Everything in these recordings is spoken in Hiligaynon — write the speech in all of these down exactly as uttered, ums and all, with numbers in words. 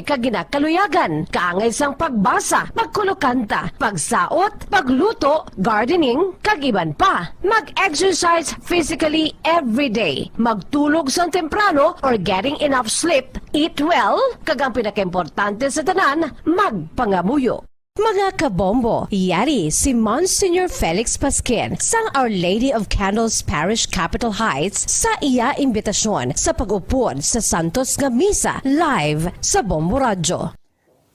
kag ginakaluyagan, kaangay sang pagbasa, pagkulokanta, pagsaot, pagluto, gardening, kag iban pa. Mag-exercise physically every day. Magtulog sang temprano or getting enough sleep, eat well, kag ang pinakaimportante sa tanan, magpangamuyo. Mga kabombo, yari si Monsignor Felix Pasquin sang Our Lady of Candles Parish, Capitol Heights, sa iya imbitasyon sa pag-upod sa santos nga misa live sa Bombo Radyo.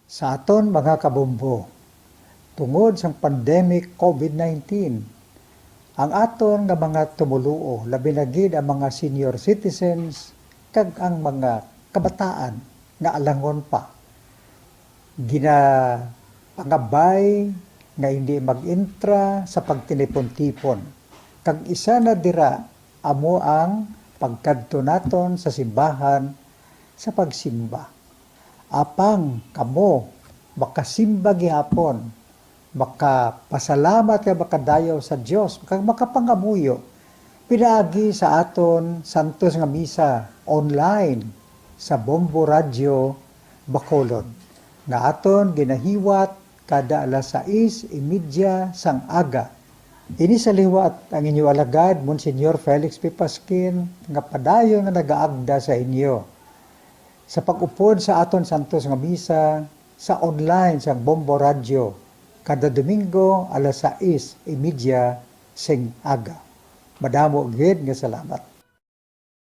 Sa aton mga kabombo, tungod sang pandemic COVID nineteen, ang aton nga mga tumoluo, labi na gid ang mga senior citizens kag ang mga kabataan nga alangon pa, ginapangabay nga hindi mag-entra sa pagtinipon-tipon, kag isa na dira amo ang pagkadto naton sa simbahan sa pagsimba. Apang kamo makasimba gihapon, makapasalamat kag makadayaw sa Dios, kag makapangamuyo pinaagi sa aton santos nga misa online sa Bombo Radyo Bacolod, nga aton ginahiwat kada alas sais y media sang aga. Ini sa liwat ang inyo alagad, Monsignor Felix P. Pasquin, nga padayon nga nagaagda sa inyo sa pag-upod sa aton santos nga misa sa online sang Bombo Radyo kada Domingo alas sais y media sing aga. Madamo gid nga salamat.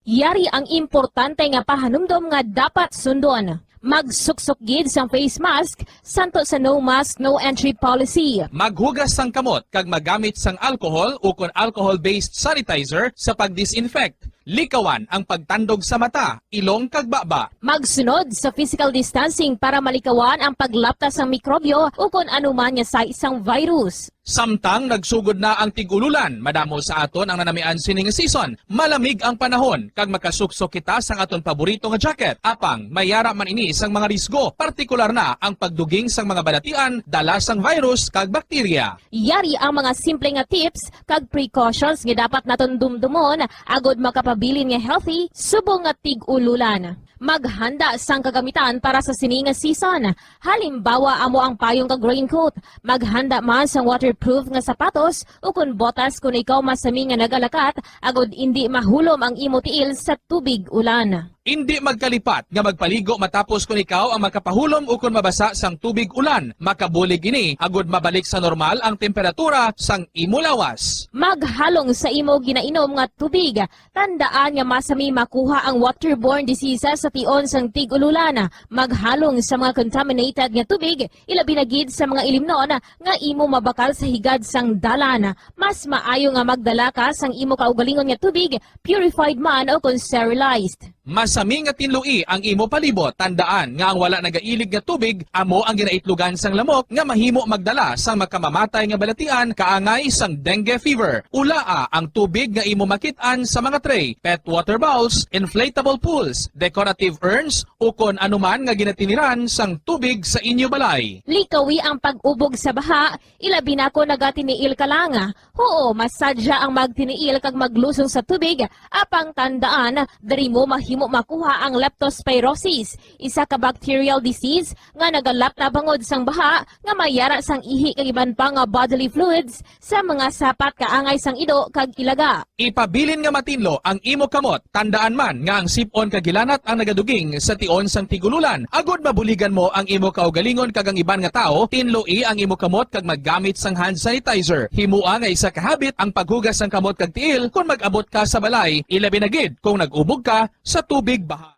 Yari ang importante nga pahanumdom nga dapat sundon. Magsuksok gid sang face mask, santo sa no mask, no entry policy. Maghugas sang kamot kag magamit sang alcohol ukon alcohol-based sanitizer sa pag-disinfect. Likawan ang pagtandog sa mata, ilong kag baba. Magsunod sa physical distancing para malikawan ang paglapta sang mikrobyo ukon anuman nga sais sang virus. Samtang nagsugod na ang tig-ululan, madamo sa aton ang nanamian sini nga season. Malamig ang panahon, kag makasuksok kita sang aton paborito nga jacket. Apang, may ara man ini sang mga risgo, partikular na ang pagduging sang mga balatian, dala sang virus kag bakterya. Yari ang mga simple nga tips kag precautions nga dapat naton dumdumon agod makapabilin nga healthy subong nga tig-ululan. Maghanda sang kagamitan para sa sini nga season. Halimbawa, amo ang payong kag raincoat. Maghanda man sang waterproof nga sapatos ukon botas kon ikaw masami nga nagalakat, agod indi mahulom ang imo tiil sa tubig ulan. Indi magkalipat nga magpaligo matapos kon ikaw ang makapahulom ukon mabasa sang tubig ulan. Makabulig ini agod mabalik sa normal ang temperatura sang imo lawas. Maghalong sa imo ginainom nga tubig. Tandaan nga masami makuha ang waterborne diseases sa tion sang tig-ululan. Maghalong sa mga contaminated nga tubig, ilabi na gid sa mga ilimnon nga imo mabakal sa higad sang dalan. Mas maayo nga magdala ka sang imo kaugalingon nga tubig, purified man o kon sterilized. Masami nga tinloi ang imo palibot. Tandaan nga ang wala nagailig nga tubig amo ang ginaitlogan sang lamok nga mahimo magdala sang makamamatay nga balatian kaangay sang dengue fever. Ulaa ang tubig nga imo makit-an sa mga tray, pet water bowls, inflatable pools, decorative urns, ukon anuman nga ginatiniran sang tubig sa inyo balay. Likawi ang pag-ubog sa baha, ilabi na kon nagatiniil ka lang. Huo, masadya ang magtiniil kag maglusong sa tubig, apang tandaan, diri mo mahimo makuha ang leptospirosis, isa ka bacterial disease nga nagalapta bangod sang baha nga may ara sang ihi kag iban pa nga bodily fluids sa mga sapat kaangay sang ido kag ilaga. Ipabilin nga matinlo ang imo kamot. Tandaan man nga ang sip-on kag hilanat ang nagaduging sa tion sang tig-ululan. Agod mabuligan mo ang imo kaugalingon kag ang iban nga tawo, tinloi ang imo kamot kag maggamit sang hand sanitizer. Himoa nga isa ka habit ang paghugas sang kamot kag tiil kon mag-abot ka sa balay, ilabi na gid kung nag-ubog ka sa tubig baha.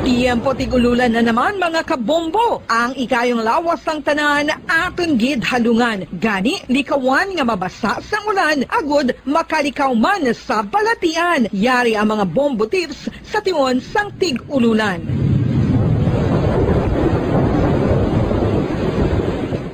Tiyempo tig-ululan na naman, mga kabombo. Ang ikayong lawas sang tanan aton gid halungan. Gani, likawan nga mabasa sang ulan agud makalikaw man sa balatian. Yari ang mga bombo tips sa tion sang tig-ululan.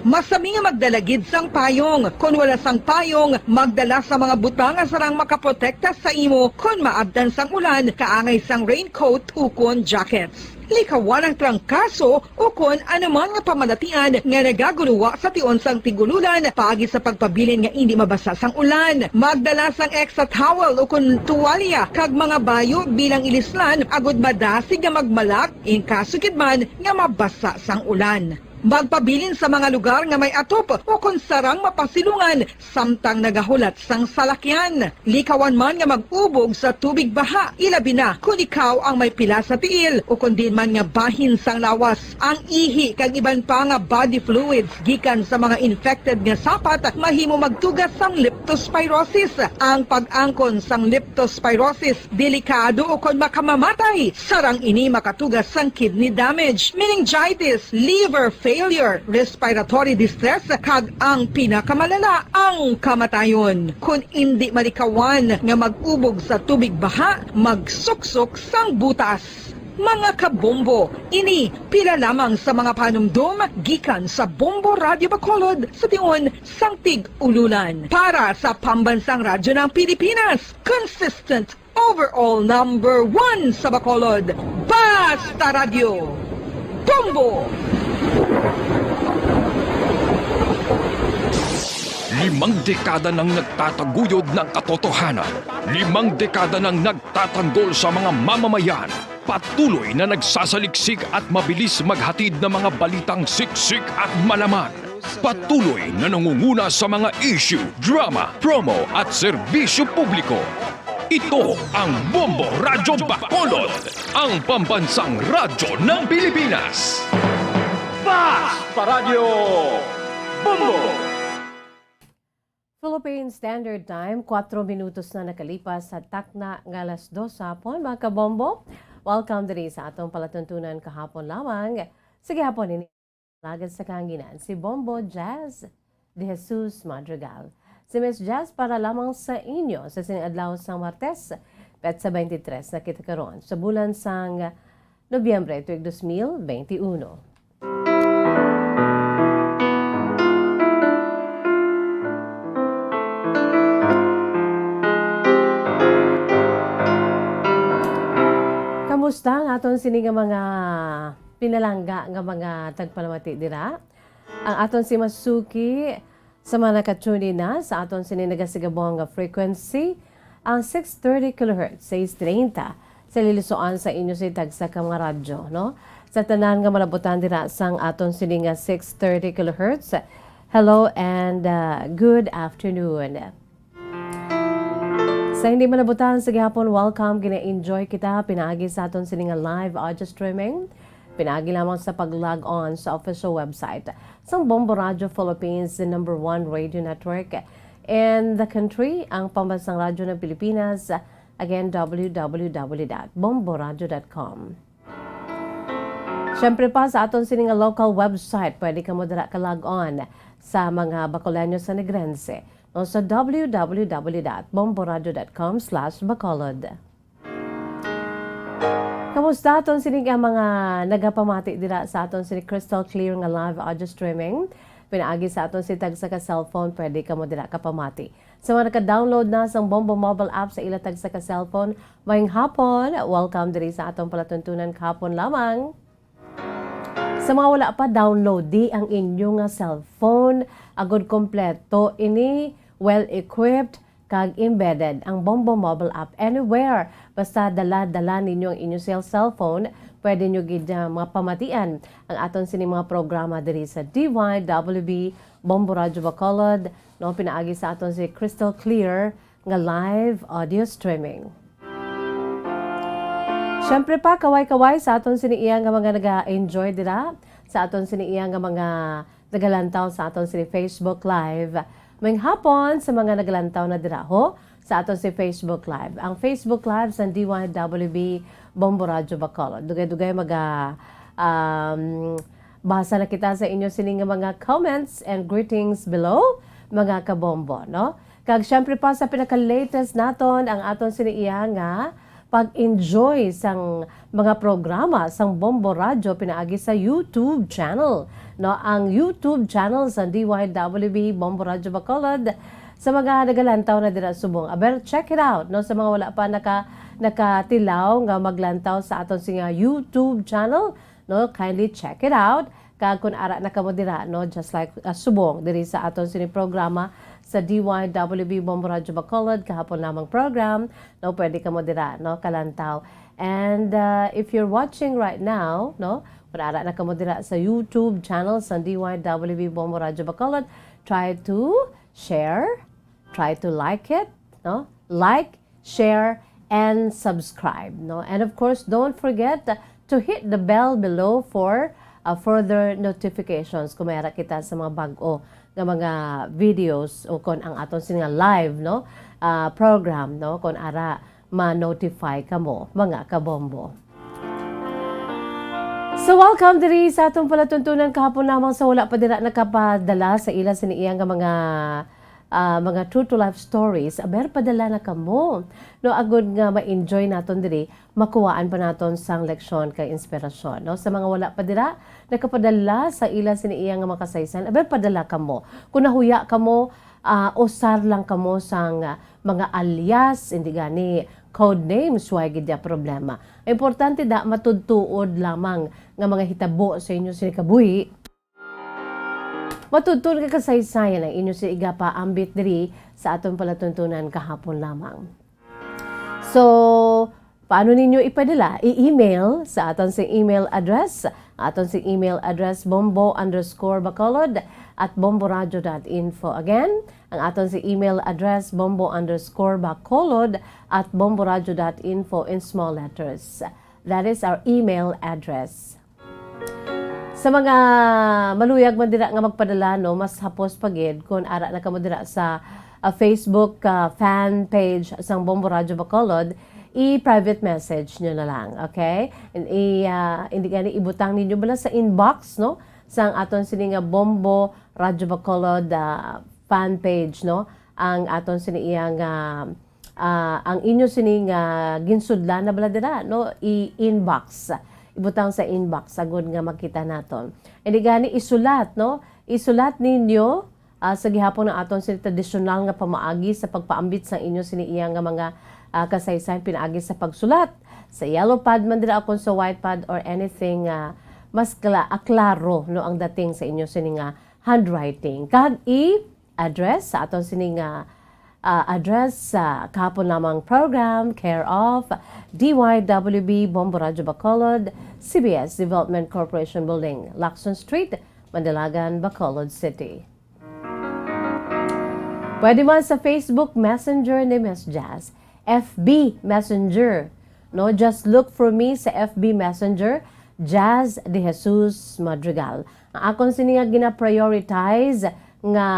Masami nga magdala gid sang payong. Kon wala sang payong, magdala sa mga butang nga sarang makaprotekta sa imo kon maabtan sang ulan, kaangay sang raincoat ukon jackets. Likawan ang trangkaso ukon anuman nga pamalatian nga nagaguluwa sa tion sang tig-ululan paagi sa pagpabilin nga indi mabasa sang ulan. Magdala sang extra towel ukon tuwalya kag mga bayo bilang ilislan agud madasig nga magmalak in kaso gid man nga mabasa sang ulan. Magpabilin sa mga lugar nga may atop ukon sarang mapasilungan samtang nagahulat sang salakyan. Likawan man nga mag-ubog sa tubig baha, ilabi na kon ikaw ang may pila sa tiil ukon diin man nga bahin sang lawas. Ang ihi kag iban pa nga body fluids gikan sa mga infected nga sapat mahimo magtuga sang leptospirosis. Ang pag-angkon sang leptospirosis delikado ukon makamamatay. Sarang ini makatuga sang kidney damage, meningitis, liver failure, respiratory distress, kag ang pinakamalala, ang kamatayon. Kon indi malikawan nga mag-ubog sa tubig baha, magsuksok sang butas. Mga kabombo, ini pila lamang sa mga panumdom gikan sa Bombo Radyo Bacolod sa tion sang tig-ululan. Para sa Pambansang Radyo ng Pilipinas, consistent overall number one sa Bacolod, Basta Radyo, Bombo! Limang dekada nang nagtataguyod ng katotohanan. Limang dekada nang nagtatanggol sa mga mamamayan. Patuloy na nagsasaliksik at mabilis maghatid ng mga balitang siksik at malaman. Patuloy na nangunguna sa mga issue, drama, promo at serbisyo publiko. Ito ang Bombo Radyo Bacolod, ang pambansang radyo ng Pilipinas. Basta Radyo Bombo! Philippine Standard Time, kuwatro minutos na nakalipas sa takna nga alas dos sa hapon. Mga kabombo, welcome diri sa atong palatuntunan kahapon lamang. Sige hapon, ini alagad sa kahanginan, si Bombo Jazz de Jesus Madrigal. Si Miss Jazz para lamang sa inyo sa sining adlaw sang Martes, petsa twenty-three na kita karon sa bulan sang Nobyembre tuig dos mil benti uno. Kamusta ang aton sini nga mga pinalangga nga mga tagpalamati dira? Ang aton si masuki sa mga naka-tune in na sa aton sini nagasigabong nga frequency, ang six thirty kilohertz, sais treinta, sa lilusoan sa inyo si tagsa ka mga radyo, no? Sa tanan nga malabutan dira sang aton sini nga six thirty kilohertz, hello and, uh, good afternoon. Sa hindi malabutan sa gihapon, welcome, gina-enjoy kita pinaagi sa aton sini nga live audio streaming. Pinaagi lamang sa pag-log on sa official website sang Bombo Radio Philippines, the number one radio network in the country, ang pambansang radyo ng Pilipinas. Again, w w w dot bomboradio dot com. Siyempre pa, sa aton sini nga local website, pwede kamo dira ka-log on sa mga Bacolano sa Negrense, no, sa w w w dot bomboradio dot com slash bacolod. Kamusta aton sini nga mga nagapamati dira sa aton sini crystal clear nga live audio streaming? Pinaagi sa aton si tagsa ka cellphone, pwede kamo dira kapamati. Sa mga naka-download na sang Bombo mobile app sa ila tagsa ka cellphone, maayong hapon. Welcome diri sa atong palatuntunan kahapon lamang. Sa mga wala pa, download di ang inyo nga cellphone, agud kompleto ini, well-equipped, kag embedded ang Bombo mobile app anywhere. Basta dala-dala ninyo ang inyo cell cellphone, pwede nyo gid, ah, mapamatian ang aton sini mga programa diri sa D Y W B Bombo Radyo Bacolod, no, pinaagi sa aton si crystal clear nga live audio streaming. Siyempre pa, kaway-kaway sa aton sini iya nga mga naga-enjoy dira, sa aton sini iya nga mga nagalantaw sa aton sini Facebook Live. Maayong hapon sa mga nagalantaw na dira, ho, sa aton si Facebook Live. Ang Facebook Live sa D Y W B Bombo Radyo Bacolod. Dugay-dugay maga, um, basa na kita sa inyo sini nga mga comments and greetings below, mga kabombo, no? Kag siyempre pa sa pinaka-latest naton, ang aton sini iya nga pag-enjoy sang mga programa sang Bombo Radyo pinaagi sa YouTube channel, no? Ang YouTube channel sa D Y W B Bombo Radyo Bacolod, Sa mga nagalantaw na dira subong, aber, check it out, no? Sa mga wala pa naka-, nakatilaw nga maglantaw sa aton sini nga YouTube channel, no? Kindly check it out. Kag kung ara na kamo dira, no, just like, uh, subong diri sa aton sini programa sa D Y W B Bombo Radyo Bacolod, kahapon lamang program, no, pwede kamo dira, no, kalantaw. And, uh, if you're watching right now, no, kung ara na kamo dira sa YouTube channel sa D Y W B Bombo Radyo Bacolod, try to share, try to like it, no? Like, share, and subscribe, no? And of course, don't forget to hit the bell below for, uh, further notifications kung may ara kita sa mga bag-o nga mga videos o kung ang aton sini nga live, no? Ah, program, no? Kung ara ma-notify kamo, mga kabombo. So, welcome diri sa atong palatuntunan kahapon lamang. Sa wala pa dira nakapadala sa ila sini iya nga mga, ah, mga true to life stories, aber, padala na kamo. No, agud nga ma-enjoy naton diri, makuhaan pa naton sang leksyon kag inspirasyon, no? Sa mga wala pa dira nakapadala sa ila sini iya nga mga kasaysayan, aber, padala kamo. Kung nahuya kamo, ah, usar lang kamo sang, ah, mga alias, indi gani code names, way gid ya problema. Importante da, matudtuod lamang nga mga hitabo sa inyo sini kabuhi. Matudtuod nga kasaysayan ang inyo sini igapaambit diri sa aton palatuntunan kahapon lamang. So, paano ninyo ipadala? I-email sa aton sing email address. Aton sing email address, bombo underscore bacolod at bomboradio dot info. Again, ang aton sing email address, bombo underscore bacolod at bomboradio dot info in small letters. That is our email address. Sa mga maluyag man dira nga magpadala, no, mas hapos pa gid kung ara na kamo dira sa, ah, Facebook, ah, fan page sang Bombo Radyo Bacolod, i-private message nyo na lang, okay? And i-, ah, hindi gani, ibutang ninyo bala sa inbox, no, sang aton sini nga Bombo Radyo Bacolod, ah, fan page, no, ang aton sini iya nga, ah, ang inyo sini nga ginsudlan na bala dira, no, i-inbox. Ibutang sa inbox, agud nga makita naton. Hindi gani, isulat, no? Isulat ninyo, ah, sa gihapon ang aton sini tradisyonal nga pamaagi sa pagpaambit sa inyo sini iya nga mga, ah, kasaysayan pinaagi sa pagsulat. Sa yellow pad man dira, o kung sa white pad or anything, ah, mas kla-, ah, klaro, no, ang dating sa inyo sini nga handwriting. Kag i-address sa aton sini nga, ah, address sa kahapon lamang program, care of D Y W B Bombo Radyo Bacolod, C B S Development Corporation Building, Lacson Street, Mandalagan, Bacolod City. Pwede man sa Facebook Messenger ni Miss Jazz, F B Messenger, no? Just look for me sa F B Messenger, Jazz De Jesus Madrigal. Ang akon sini nga gina-prioritize, nga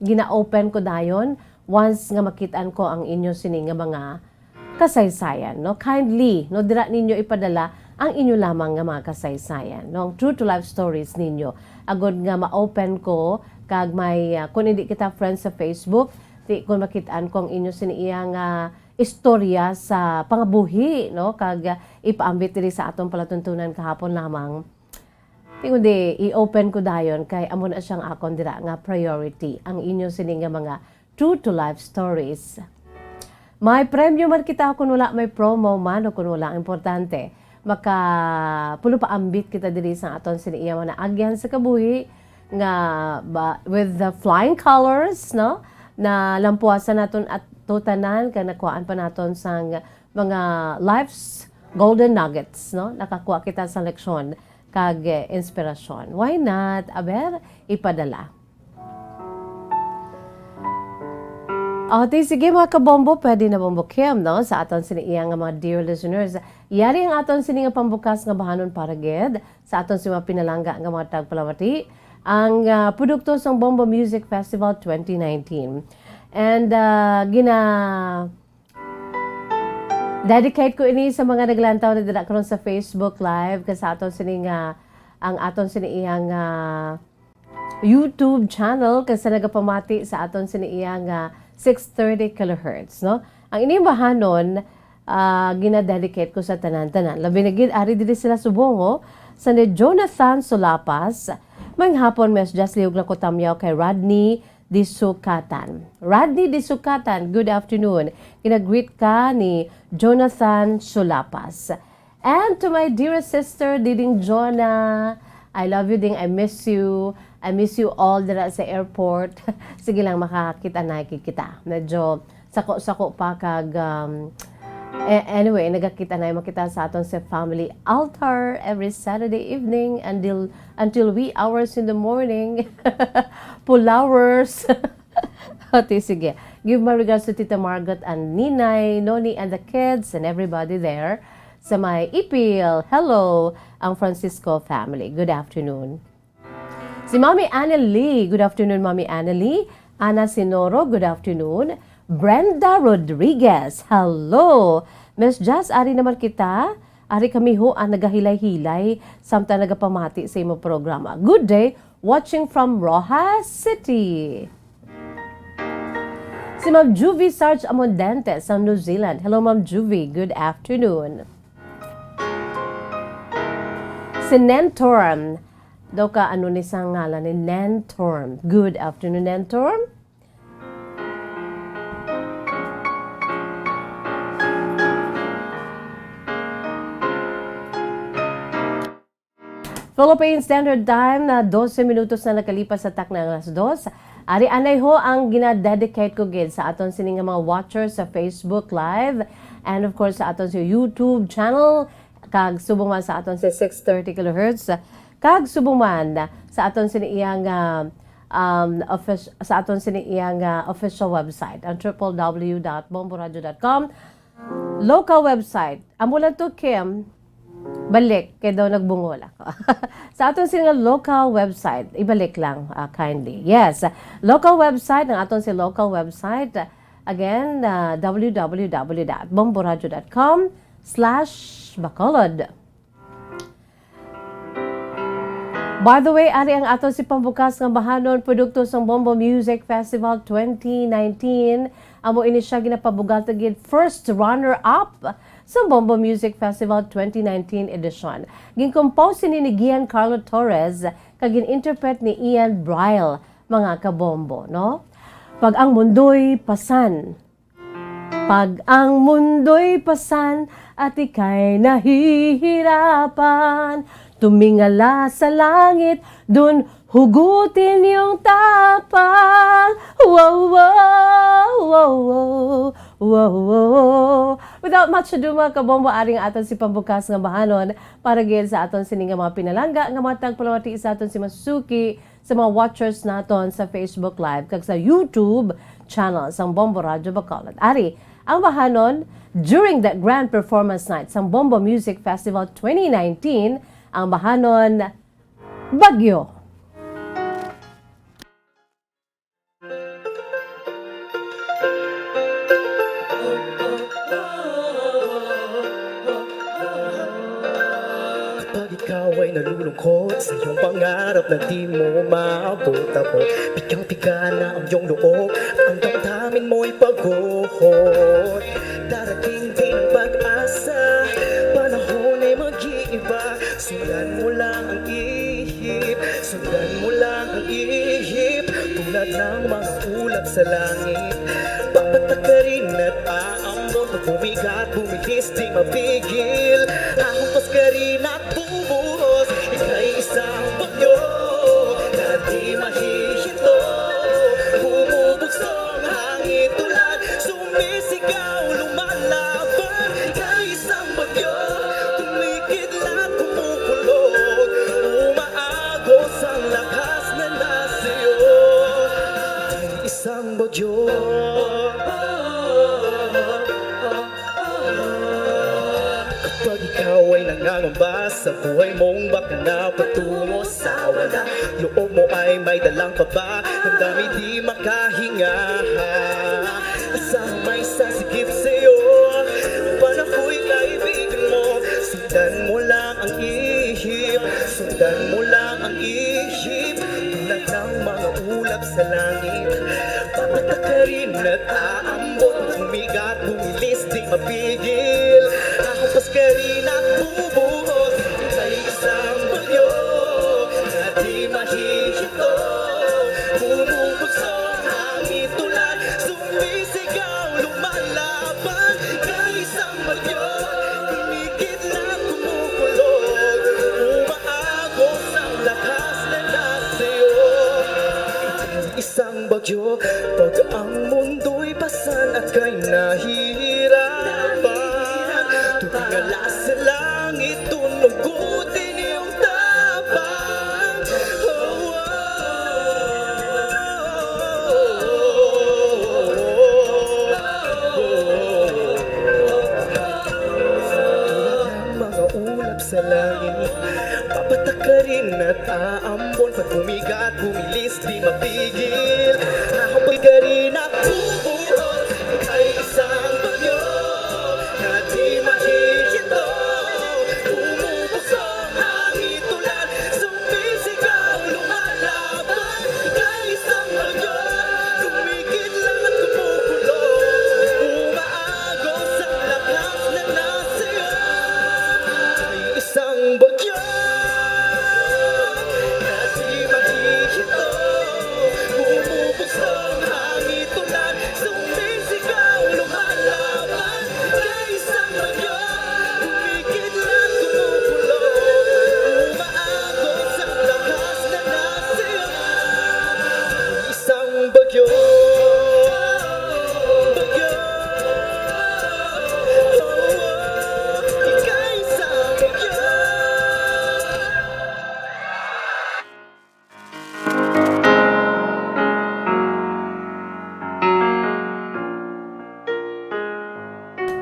gina-open ko dayon once nga makit-an ko ang inyo sini nga mga kasaysayan, no? Kindly, no, dira ninyo ipadala ang inyo lamang nga mga kasaysayan, no? Ang true to life stories ninyo. Agud nga ma-open ko kag may, ah, kung hindi kita friends sa Facebook, ti, kung makit-an ko ang inyo sini iya nga istorya sa pangabuhi, no? Kag, ah, ipaambit diri sa aton palatuntunan kahapon lamang. Ti kundi i-open ko dayon kay amo na siyang akon dira nga priority, ang inyo sini nga mga true to life stories. May premyo man kita kung wala, may promo man o kung wala, ang importante maka pulo pa ambit kita diri sa aton sini iya mga naagyan sa kabuhi nga ba, with the flying colors, no? Na lampuasan naton at tutanan kag nakuhaan pa naton sang mga life's golden nuggets, no? Nakakuha kita sa leksyon kag, eh, inspirasyon. Why not? Aber, ipadala. O, ti, sige, mga kabombo, pwede na, Bombo Kim, no? Sa aton sini iya nga mga dear listeners. Yari ang aton sini nga pambukas nga bahanon para gid sa aton sini mga pinalangga nga mga tagpalamati, ang, ah, produkto sang Bombo Music Festival twenty nineteen. And, ah, gina-, dedicate ko ini sa mga naglantaw na dira karon sa Facebook Live, kag sa aton sini nga, ang aton sini iya nga YouTube channel, kag sa nagapamati sa aton sini iya nga six thirty kilohertz, no? Ang ining bahanon, ah, gina-dedicate ko sa tanan-tanan. Labi na gid ari diri sila subong, oh, sa ni Jonathan Sulapas, maayong hapon, Miss Jazz, lihog lang ko tamyaw kay Rodney Disukatan. Rodney Disukatan, good afternoon. Ginagreet ka ni Jonathan Sulapas. And to my dearest sister, Diding Jonah, I love you, Ding. I miss you. I miss you all dira sa airport. Sige lang, makakita na kita. Medyo sako-sako pa kag, um, a-, anyway, nagakita na yung makita sa aton sa family altar every Saturday evening until, until wee hours in the morning. Pulawers. Ati, sige. Give my regards to Tita Margaret and Ninay, Noni, and the kids and everybody there. Sa may Ipil, hello, ang Francisco family. Good afternoon. Si Mami Annalie, good afternoon, Mami Annalie. Ana Sinoro, good afternoon. Brenda Rodriguez, hello. Miss Jazz, ari naman kita. Ari kami ho ang nagahilay-hilay samtang nagapamati sa imong programa. Good day, watching from Roxas City. Si Ma'am Juvie Sarge Amondente sa New Zealand. Hello, Ma'am Juvie. Good afternoon. Si Nentorm. Daw ka, ano ni sa ngalan ni Nentorm? Good afternoon, Nentorm. Philippine Standard Time na dose minutos na nakalipas sa takna nga alas dos. Ari anay ho ang gina-dedicate ko gid sa aton sini nga mga watchers sa Facebook Live and of course sa aton sa YouTube channel kag subong man sa aton sa six thirty kilohertz kag subong man sa aton sini iyang ah, um, offic- sa aton sini iyang ah, official website ang triple w dot bomboradio dot com. Local website. Amo lang to, Kim. Balik, kay daw nagbungol ako. Sa aton sini nga local website, ibalik lang, ah, kindly. Yes, local website, ang aton si local website. Again, uh, w w w dot bomboradio dot com slash bacolod. By the way, ari ang aton si pambukas nga bahanon, produkto sang Bombo Music Festival twenty nineteen. Amo ini siya ginapabugal ta gid first runner-up sa Bombo Music Festival twenty nineteen edition. Gin-compose ini ni Giancarlo Torres kag gin-interpret ni Ian Bryle, mga kabombo, no? Pag ang mundo'y pasan, Pag ang mundo'y pasan at ika'y nahihirapan, tumingala sa langit, dun hugutin yung tapang. Wow, wow, wow, wow, wow, wow. Without much ado, mga kabombo, ari ang aton si pambukas nga bahanon para gid sa aton sini nga mga pinalangga nga mga tagpalamati sa aton si Masuki, sa mga watchers naton sa Facebook Live kag sa YouTube channel sang Bombo Radyo Bacolod. Ari, ang bahanon, during the grand performance night sang Bombo Music Festival twenty nineteen, ang bahanon, Bagyo. Kapag ikaw ay nalulungkot sa iyong pangarap na di mo maabot-abot, pigang-piga na ang iyong loob, ang damdamin mo'y paghuhot. Darating din ang pag-asa, panahon ay mag-iiba. Sundan mo lang ang ihip, sundan mo lang ang ihip, tulad ng mga ulap sa langit. Papatak ka rin at aambon, pag bumigat, bumilis, di mapigil. Hahampas ka rin at bubuhos, ika'y isang bagyo na di mahihinto. Bumubugso ang hangin, tulad sumisigaw, lumalaban. Ika'y isang bagyo, kumikidlat, kumukulot, umaagos ang lakas na nasa'yo. Ika'y isang bagyo. Kapag ikaw ay nangangamba sa buhay mong baka na patungo sa wala, loob mo ay may dalang kaba, damdamin di makahinga. Asahan may sasigip sa'yo, panakoy kaibigan mo. Sundan mo lang ang ihip, sundan mo lang ang ihip, tulad ng mga ulap sa langit. Papatak ka rin at aambon, bumigat, bumilis, di mapigil. Hahampas ka rin at bubuhos, ika'y isang bagyo na di mahihinto. Bumubugso Nataambon, pag bumigat, bumilis, di mapigil. Ako pa'y gari na bubuhos kay isang bagyo na di mahihinto. Umubos ang hangin, ulan, sumpisigaw, lumalaban kay isang bagyo. Dumikit lang at kumukulo. Umaagos ang lakas na nasa iyo. Kay isang bagyo na di mahihinto. Umubos ang hangin, ulan, sumisigaw, lumalaban. Kay isang bagyo, dumikit lang, kumukulo. Umaagos ang lakas na nasa iyo. Isang bagyo. Bagyo. Oh, oh. Ikaw isang bagyo.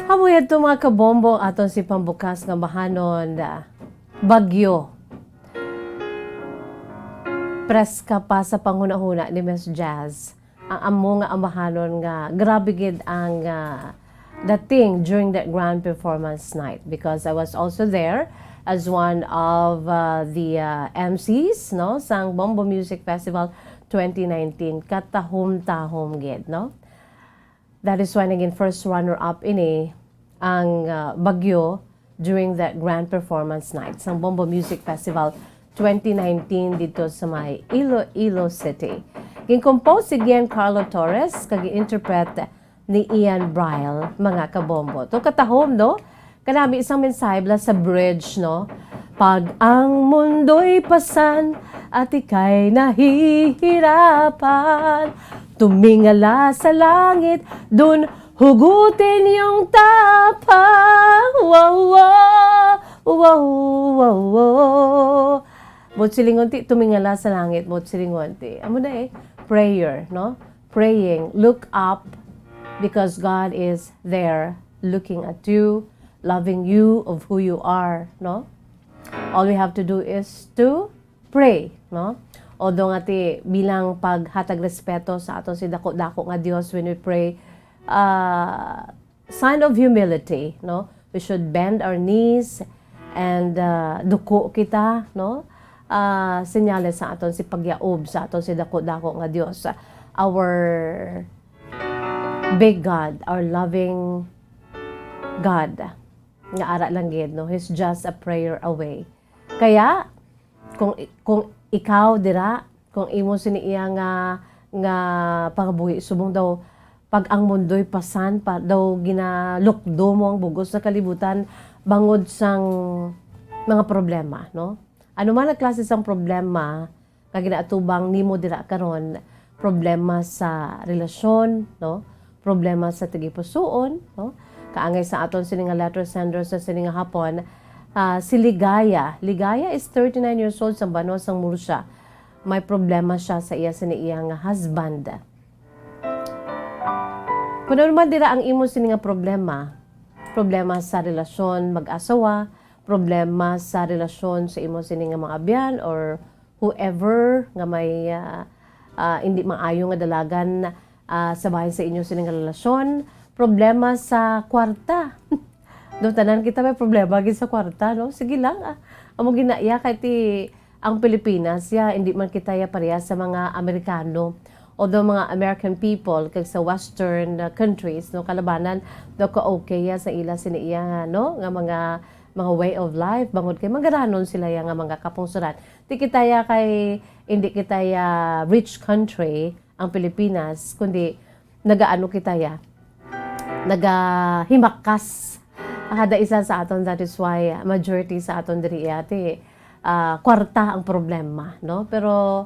Amo yadto, mga kabombo, aton si pambukas nga bahanon, ah, bagyo. Preska pa sa panghunahuna ni Miss Jazz ang amo nga amahanon nga grabe gid ang, ah, dating during that grand performance night, because I was also there as one of, ah, the, ah, M Cs, no, sang Bombo Music Festival twenty nineteen. Katahom-tahom gid, no? That is why naging first runner-up ini ang, ah, Bagyo during that grand performance night sang Bombo Music Festival twenty nineteen dito sa may Iloilo City. Gin-compose si Giancarlo Torres kag gin-interpret ni Ian Bryle, mga kabombo. To katahom, no? Kanami isang mensahe bala sa bridge, no? Pag ang mundo'y pasan at ika'y nahihirapan, tumingala sa langit, dun hugutin yung tapang. Wow, wow, wow, wow, wow. Buot silingon ti, tumingala sa langit, buot silingon ti. Amo na eh, prayer, no? Praying, look up, because God is there looking at you, loving you of who you are, no? All we have to do is to pray, no? Although nga ti, bilang paghatag respeto sa aton si dako-dako nga Dios, when we pray, ah, sign of humility, no? We should bend our knees and, ah, duko kita, no? Ah, senyales sa aton si pagyaob sa aton si dako-dako nga Dios, our big God, our loving God, nga ara lang gid, no? He's just a prayer away. Kaya, kung, kung ikaw dira, kung imo sini iya nga, nga pangabuhi, subong daw, pag ang mundo'y pasan pa, daw ginalukdo mo ang bugos sa kalibutan bangod sang mga problema, no? Ano man ang klase sang problema nga ginaatubang nimo dira karon, problema sa relasyon, no? Problema sa tagipusoon, no? Kaangay sa aton sini nga letter sender sa sini nga hapon, ah, si Ligaya. Ligaya is thirty-nine years old, sa banwa sang Murcia. May problema siya sa iya sini iya nga husband. Kung ano man dira ang imo sini nga problema, problema sa relasyon mag-asawa, problema sa relasyon sa imo sini nga mga abyan or whoever nga may, ah, ah, hindi maayo nga dalagan, ah, sa bahin sa inyo sini nga relasyon, problema sa kwarta. Do, tanan kita may problema gid sa kwarta, no? Sige lang, ah. Amo ginaya kay ti ang Pilipinas, ya, hindi man kita ya pareha sa mga Amerikano. Although mga American people kag sa Western, uh, countries, no, kalabanan daw ka okay ya sa ila sini iya, no, nga mga, mga way of life, bangod kay mangaranon sila ya nga mga kapungsoran. Di kita ya kay, hindi kita ya rich country ang Pilipinas, kundi nagaano kita ya, nagahimakas kada isa sa aton. That is why majority sa aton diri, ati, ah, kwarta ang problema, no? Pero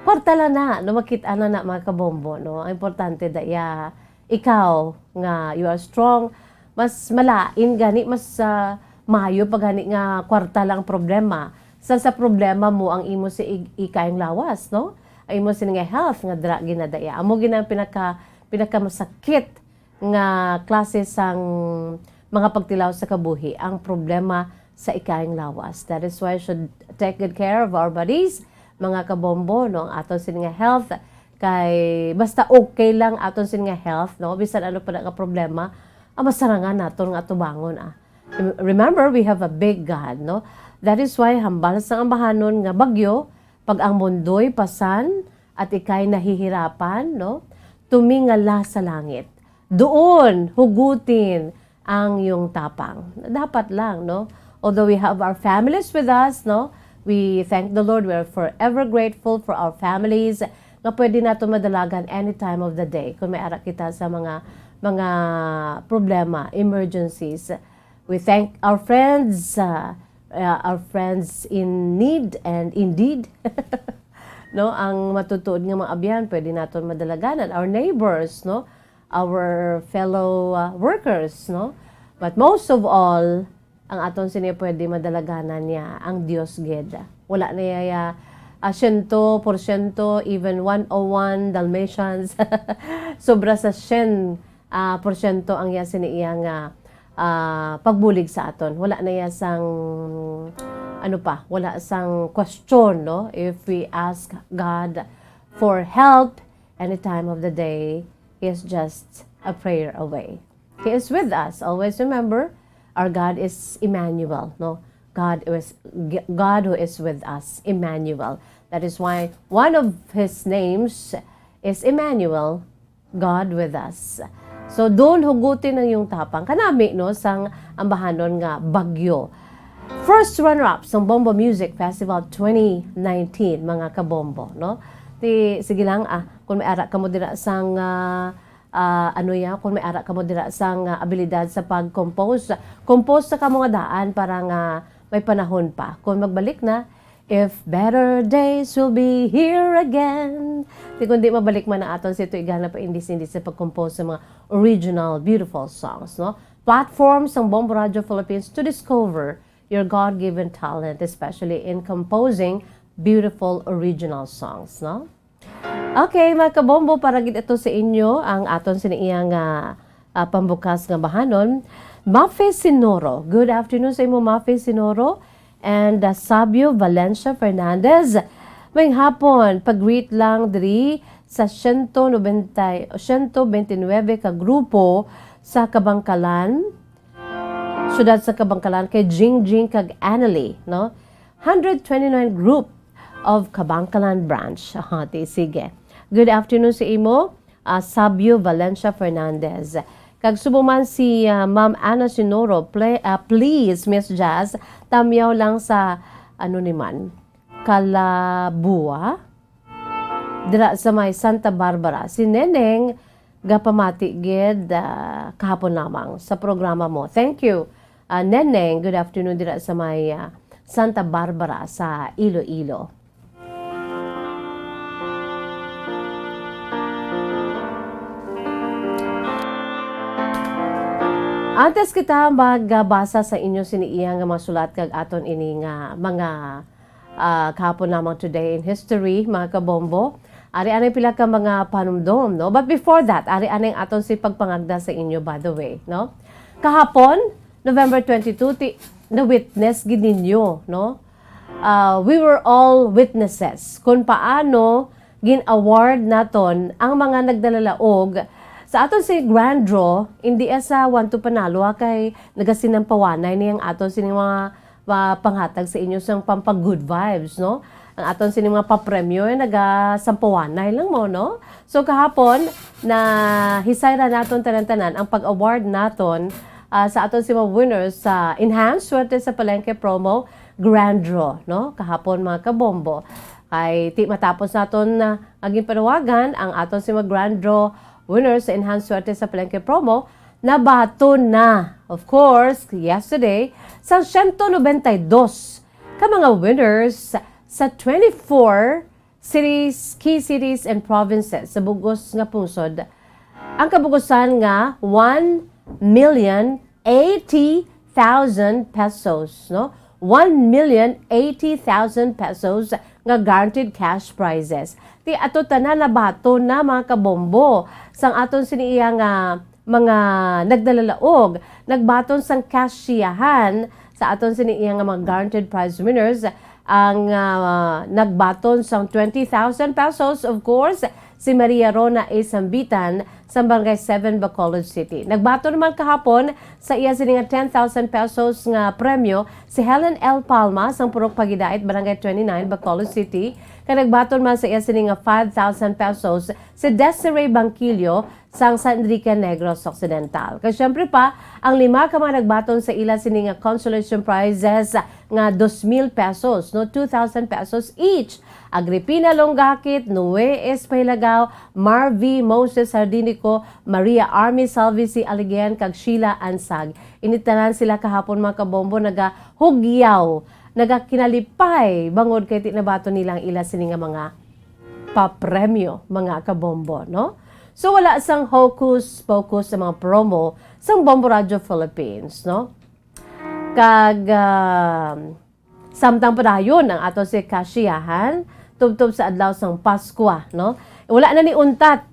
kwarta lang na, no? Makit-an na na, mga kabombo, no? Ang importante, daya, ikaw nga you are strong, mas malain gani, mas, ah, mayo pa gani nga kwarta lang ang problema. Sa, sa problema mo ang imo si i-, ikayang lawas, no? Ang imo sini nga health nga dira ginadaya. Amo gid ang pinaka, pinakamasakit nga klase sang mga pagtilaw sa kabuhi, ang problema sa ikayang lawas. That is why we should take good care of our bodies, mga kabombo, no? Ang aton sini nga health, kay basta okay lang aton sini nga health, no? Bisan ano pa na nga problema, ang masarangan naton nga atubangon, ah. Remember, we have a big God, no? That is why hambal sang ambahanon nga bagyo, pag ang mundo'y pasan at ikay nahihirapan, no? Tumingala sa langit. Doon, hugutin ang iyong tapang. Dapat lang, no? Although we have our families with us, no? We thank the Lord. We're forever grateful for our families nga pwede nato madalagan any time of the day kung may ara kita sa mga, mga problema, emergencies. We thank our friends, uh, uh, our friends in need and indeed. No, ang matutuod nga mga abyan, pwede naton madalaganan. Our neighbors, no? Our fellow, uh, workers, no? But most of all, ang aton sini pwede madalaganan niya, ang Dios gid. Wala na iya, ah, siyento porsyento, even one oh one Dalmatians. Sobra sa siyam, ah, porsyento ang iya sini iya nga, ah, pagbulig sa aton. Wala na iya sang, ano pa, wala sang question, no? If we ask God for help any time of the day, He is just a prayer away. He is with us. Always remember, our God is Emmanuel, no? God is, God who is with us, Emmanuel. That is why one of His names is Emmanuel, God with us. So, doon hugutin ang iyong tapang. Kanami, no, sang ambahanon nga bagyo. First runner-up sang Bombo Music Festival twenty nineteen, mga kabombo, no? Ti, sige lang, ah, kung may ara kamo dira sang, ah, ah, ano ya, kung may ara kamo dira sang, ah, abilidad sa pag-compose, compose sa kamo nga daan para nga may panahon pa. Kung magbalik na, if better days will be here again. Ti kundi mabalik man ang aton si tuigana pa indis-indis sa pag-compose sa mga original beautiful songs, no? Platform sang Bombo Radio Philippines to discover your God-given talent, especially in composing beautiful original songs, no? Okay, mga kabombo, para gid ito sa inyo ang aton sini iya nga, ah, pambukas nga bahanon. Mafe Sinoro. Good afternoon sa imo, Mafe Sinoro. And, ah, Sabio Valencia Fernandez. May hapon, pag-greet lang diri sa siyento nobenta, siyento bente nuebe ka grupo sa Kabangkalan, siyudad sa Kabangkalan, kay Jingjing kag Annalie, no? Hundred twenty-nine group of Kabangkalan Branch. Aha, ti, sige. Good afternoon sa imo, ah, Sabio Valencia Fernandez. Kag subong man si, ah, Ma'am Ana Sinoro, play, ah, please, Miss Jazz, tamyaw lang sa, ano ni man, Kalabua, dira sa may Santa Barbara. Si Neneng gapamati gid, ah, kahapon lamang sa programa mo. Thank you, ah, Neneng. Good afternoon dira sa may, ah, Santa Barbara sa Iloilo. Antes kita magbasa sa inyo sini iya nga mga sulat kag aton ini nga mga, ah, kahapon lamang today in history, mga kabombo. Ari anay pila ka mga panumdom, no? But before that, ari anay ang aton si pagpangagda sa inyo, by the way, no? Kahapon, November twenty-two, ti, na-witness gid ninyo, no? Ah, we were all witnesses kung paano gin-award naton ang mga nagdalalaog sa aton si grand draw, hindi sa one to panalo, ha, kay nagasinampawanay ni ang aton sini mga, ah, panghatag sa inyo sang pampag-good vibes, no? Ang aton sini mga papremyo, eh, nagasampawanay lang mo, no? So, kahapon, nahisay ra naton tanan-tanan ang pag-award naton, ah, sa aton si mga winners sa Enhanced Swerte sa Palengke promo, grand draw, no? Kahapon, mga kabombo. Kay ti matapos naton na ang ginpanawagan ang aton si mga grand draw winners sa Enhanced Swerte sa Palengke promo, nabaton na, of course, yesterday, sa siyento nobenta y dos ka mga winners sa twenty-four cities, key cities and provinces sa bugos nga pungsod. Ang kabugusan nga one million eighty thousand pesos, no? One million eighty thousand pesos nga guaranteed cash prizes. Ti ato tanan nabaton na, mga kabombo, sang aton sini iya nga mga nagdalalaog, nagbaton sang cash siyahan Sa aton sini iya nga mga guaranteed prize winners, ang, ah, nagbaton sang twenty thousand pesos, of course, si Maria Rona A. Sambitan sang Barangay seven, Bacolod City. Nagbaton naman kahapon sa iya sini nga ten thousand pesos nga premyo si Helen L. Palma sang Purok Pagidait, Barangay twenty-nine, Bacolod City, kag nagbaton man sa iya sini nga five thousand pesos si Desiree Bangkilio sang San Enrique Negros Occidental. Kag syempre pa, ang lima ka mga nagbaton sa ila sini nga consolation prizes nga dos mil pesos, no, two thousand pesos each. Agripina Longakit, Noe Espahilagao, Marvy Moses Hardinico, Maria Army Salvisi Aligen, kag Sheila Ansag. Ini tanan sila kahapon, mga kabombo, nagahugyaw, nagakinalipay bangod kay ti nabaton nila ang ila sini nga mga papremyo, mga kabombo, no? So, wala sang hocus-pocus sa mga promo sang Bombo Radio Philippines, no? Kag, ah, samtang padayon ang ato si kasyahan, tubtob sa adlaw sang Paskwa, no? Wala na ni untat,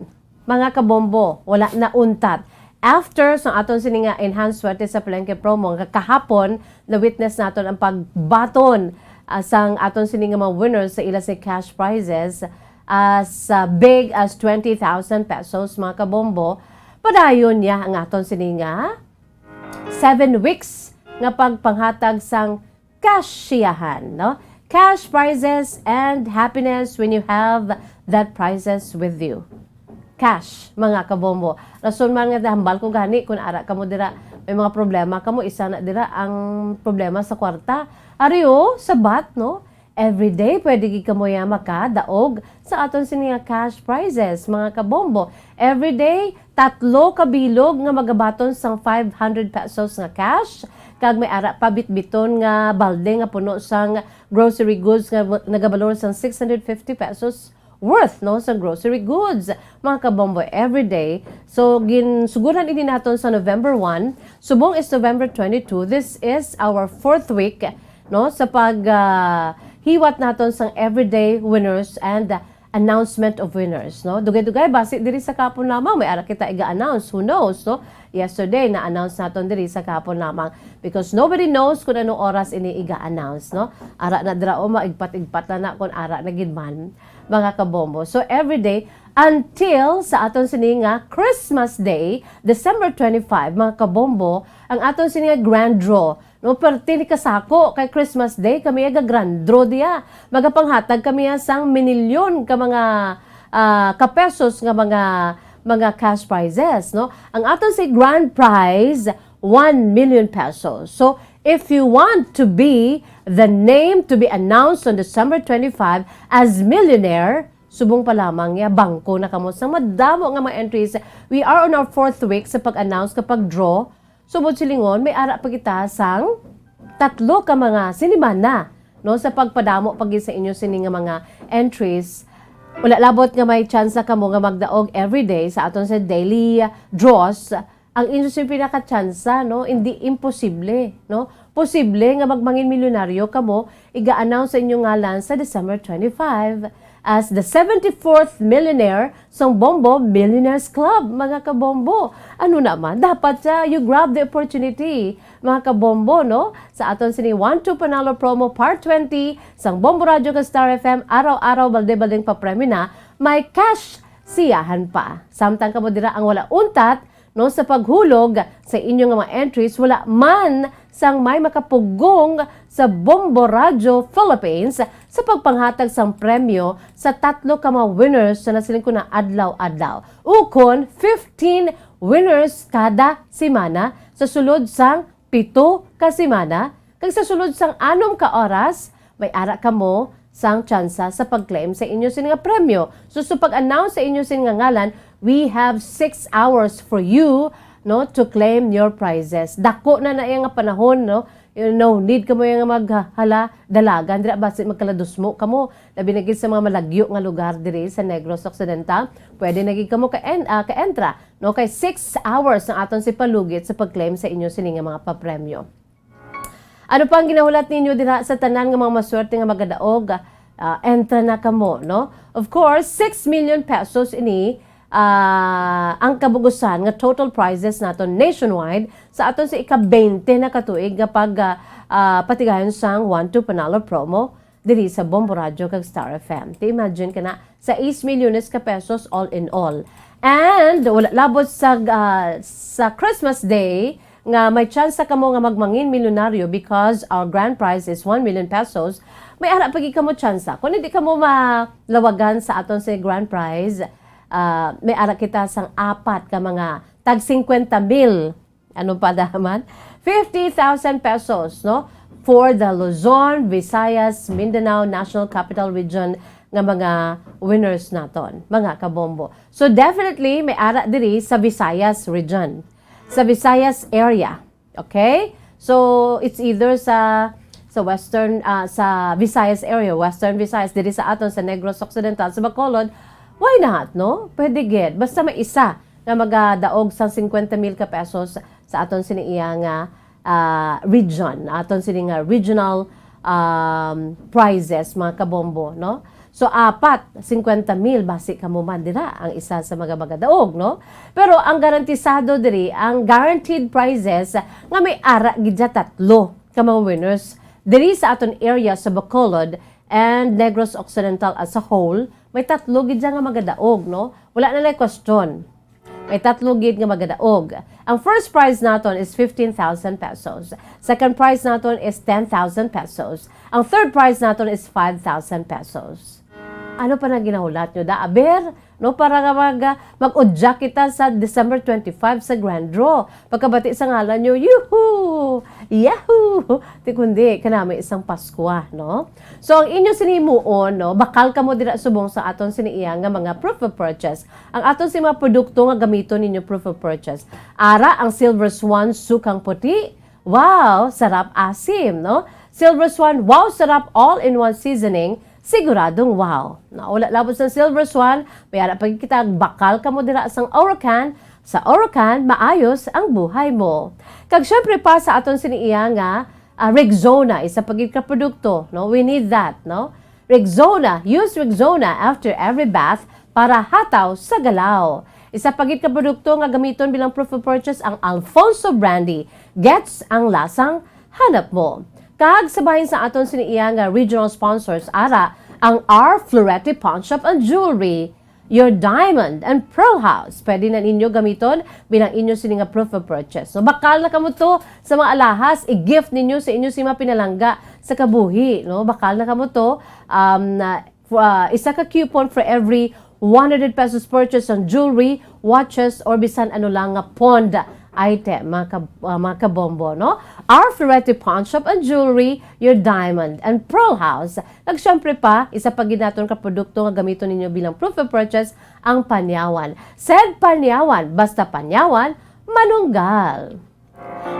mga kabombo, wala na untat. After sang aton sini nga Enhanced Swerte sa Palengke promo, nga kahapon, na-witness naton ang pagbaton, ah, sang aton sini nga mga winners sa ila sa cash prizes as, ah, big as twenty thousand pesos, mga kabombo. Padayon niya ang aton sini nga seven weeks nga pagpanghatag sang kasyahan, no? Cash prizes and happiness when you have that prizes with you. Cash, mga kabombo. Rason man nga nahambal ko gani, kung ara kamo dira, may mga problema kamo, isa na dira ang problema sa kwarta. Ari, oh, sabat, no? Everyday, pwede gid kamo ya makadaog sa aton sini nga cash prizes, mga kabombo. Everyday, tatlo ka bilog nga magabaton sang five hundred pesos nga cash, kag may ara pa bitbiton nga balde nga puno sang grocery goods nga nagabalor sang six hundred fifty pesos worth, no, sa grocery goods, mga kabombo, everyday. So, ginsuguran ini naton sa November one. Subong is November twenty-two. This is our fourth week, no, sa pag, ah, hiwat naton sang everyday winners and, ah, announcement of winners, no? Dugay-dugay, basi diri sa kapon lamang, may ara kita iga-announce. Who knows, no? Yesterday, na-announce naton diri sa kapon lamang. Because nobody knows kung anong oras ini iga-announce, no? Ara na dira, o, maigpat-igpat na na kung ara na gid man, mga kabombo. So, every day, until sa aton sini nga Christmas Day, December twenty-five, mga kabombo, ang aton sini nga grand draw, no, perti ni kasako kay Christmas Day, kami aga grand draw diya. Magapanghatag kami ya sang minilyon ka mga, ah, ka pesos nga mga, mga cash prizes, no? Ang aton si grand prize, one million pesos. So, if you want to be the name to be announced on December twenty-five as millionaire, subong pa lamang ya, bangko na kamo sa madamo nga mga entries. We are on our fourth week sa pag-announce, kapag draw. Subot silingon, may ara pa kita sang tatlo ka mga sinimana, no, sa pagpadamo pa gid sa inyo sini nga mga entries. Wala labot nga may tsansa kamo nga magdaog everyday sa aton sa daily draws. Ang inyo sini pinakatsansa, no, hindi imposible, no? Posible nga magmangin milyonaryo kamo, iga-announce sa inyong ngalan sa December twenty-five as the seventy-fourth millionaire sang Bombo Millionaires Club, mga kabombo. Ano naman? Dapat sa you grab the opportunity, mga kabombo, no? Sa aton sini One Two Panalo Promo Part twenty sang Bombo Radyo kag Star F M, araw-araw balde-baldeng papremyo na, may cash siyahan pa. Samtang kamo dira ang wala untat, no, sa paghulog sa inyo nga mga entries, wala man sang may makapugong sa Bombo Radyo Philippines sa pagpanghatag sang premyo sa tatlo ka mga winners sa nasiling ko na adlaw-adlaw. Ukon, fifteen winners kada semana sa sulod sang pito ka semana, kag sa sulod sang anom ka oras, may ara kamo sang tsansa sa pag-claim sa inyo sini nga premyo. So, sa pag-announce sa inyo sini nga ngalan, we have six hours for you, no, to claim your prizes. Dako na na iya nga panahon, no? No need kamo iya nga maghala dalagan dira, basi magkaladusmo kamo. Labi na gid sa mga malagyo nga lugar diri sa Negros Occidental, pwede na gid kamo ka-, en-, ah, ka-entra, no? Kay six hours ang aton si palugit sa pag-claim sa inyo sini nga mga papremyo. Ano pa ang ginahulat ninyo dira sa tanan nga mga maswerte nga magadaog? Ah, entra na kamo, no? Of course, six million pesos ini ah, ang kabugusan nga total prizes naton nationwide sa aton sa ika-twenty na katuig nga pag, ah, ah, patigayon sang One Two Panalo promo diri sa Bombo Radio kag Star F M. Ti imagine ka na, sais milyones ka pesos all in all. And wala labot sa, ah, sa Christmas Day, nga may tsansa kamo nga magmangin milyonaryo because our grand prize is one million pesos, may ara pa gid kamo tsansa. Kung hindi kamo malawagan sa aton sa grand prize, ah, may ara kita sang apat ka mga tag fifty mil, ano pa daman? Fifty thousand pesos, no? For the Luzon, Visayas, Mindanao National Capital Region nga mga winners naton, mga kabombo. So definitely, may ara diri sa Visayas region, sa Visayas area. Okay? So, it's either sa, sa Western, ah, sa Visayas area, Western Visayas, diri sa aton sa Negros Occidental, sa Bacolod, why not, no? Pwede gid. Basta may isa nga magadaog sang fifty mil ka pesos sa aton sini iya nga, ah, region, aton sini nga regional, um, prizes, mga kabombo, no? So, apat, fifty mil, basi kamo man dira ang isa sa mga magadaog, no? Pero ang garantisado diri, ang guaranteed prizes nga may ara gid dya tatlo ka mga winners. Diri sa aton area sa Bacolod and Negros Occidental as a whole, may tatlo gid dya nga magadaog, no? Wala na lay question. May tatlo gid nga magadaog. Ang first prize naton is fifteen thousand pesos. Second prize naton is ten thousand pesos. Ang third prize naton is five thousand pesos. Ano pa na ginahulat nyo, da? Aber, no, para nga mag, mag-udyak kita sa December twenty-five sa grand draw. Pagkabati sa ngalan nyo, yuhu! Yahoo! Ti kundi, kanami isang Paskwa, no? So, ang inyo sinimuon, no, bakal kamo dira subong sa aton sini iya nga mga proof of purchase. Ang aton si mga produkto nga gamiton ninyo proof of purchase. Ara ang Silver Swan Sukang Puti. Wow, sarap asim, no? Silver Swan, wow, sarap all-in-one seasoning. Siguradong wow. Na, wala labot sa Silver Swan, may ara pa kita bakal kamo dira sang Orocan. Sa Orocan, maayos ang buhay mo. Kag syempre pa sa aton sini iya nga, ah, Rexona, isa pa gid ka produkto, no? We need that, no? Rexona, use Rexona after every bath para hataw sa galaw. Isa pa gid ka produkto nga gamiton bilang proof of purchase ang Alfonso Brandy. Gets ang lasang hanap mo. Kag sa bahin sa aton sini iya nga regional sponsors, ara ang R Florete Pawn Shop and Jewelry, your diamond and pearl house. Pwede na ninyo gamiton bilang inyo sini nga proof of purchase. So, bakal na kamo to sa mga alahas, i-gift ninyo sa inyo si mga pinalangga sa kabuhi, no? Bakal na kamo to, um, na, uh, isa ka coupon for every one hundred pesos purchase on jewelry, watches, or bisan ano lang nga pawned item, mga ka-, uh, mga kabombo, no? Our Florete Pawn Shop and Jewelry, your diamond and pearl house. Kag syempre pa, isa pa gid naton ka produkto nga gamiton ninyo bilang proof of purchase, ang panyawan. Said panyawan, basta panyawan, manunggal.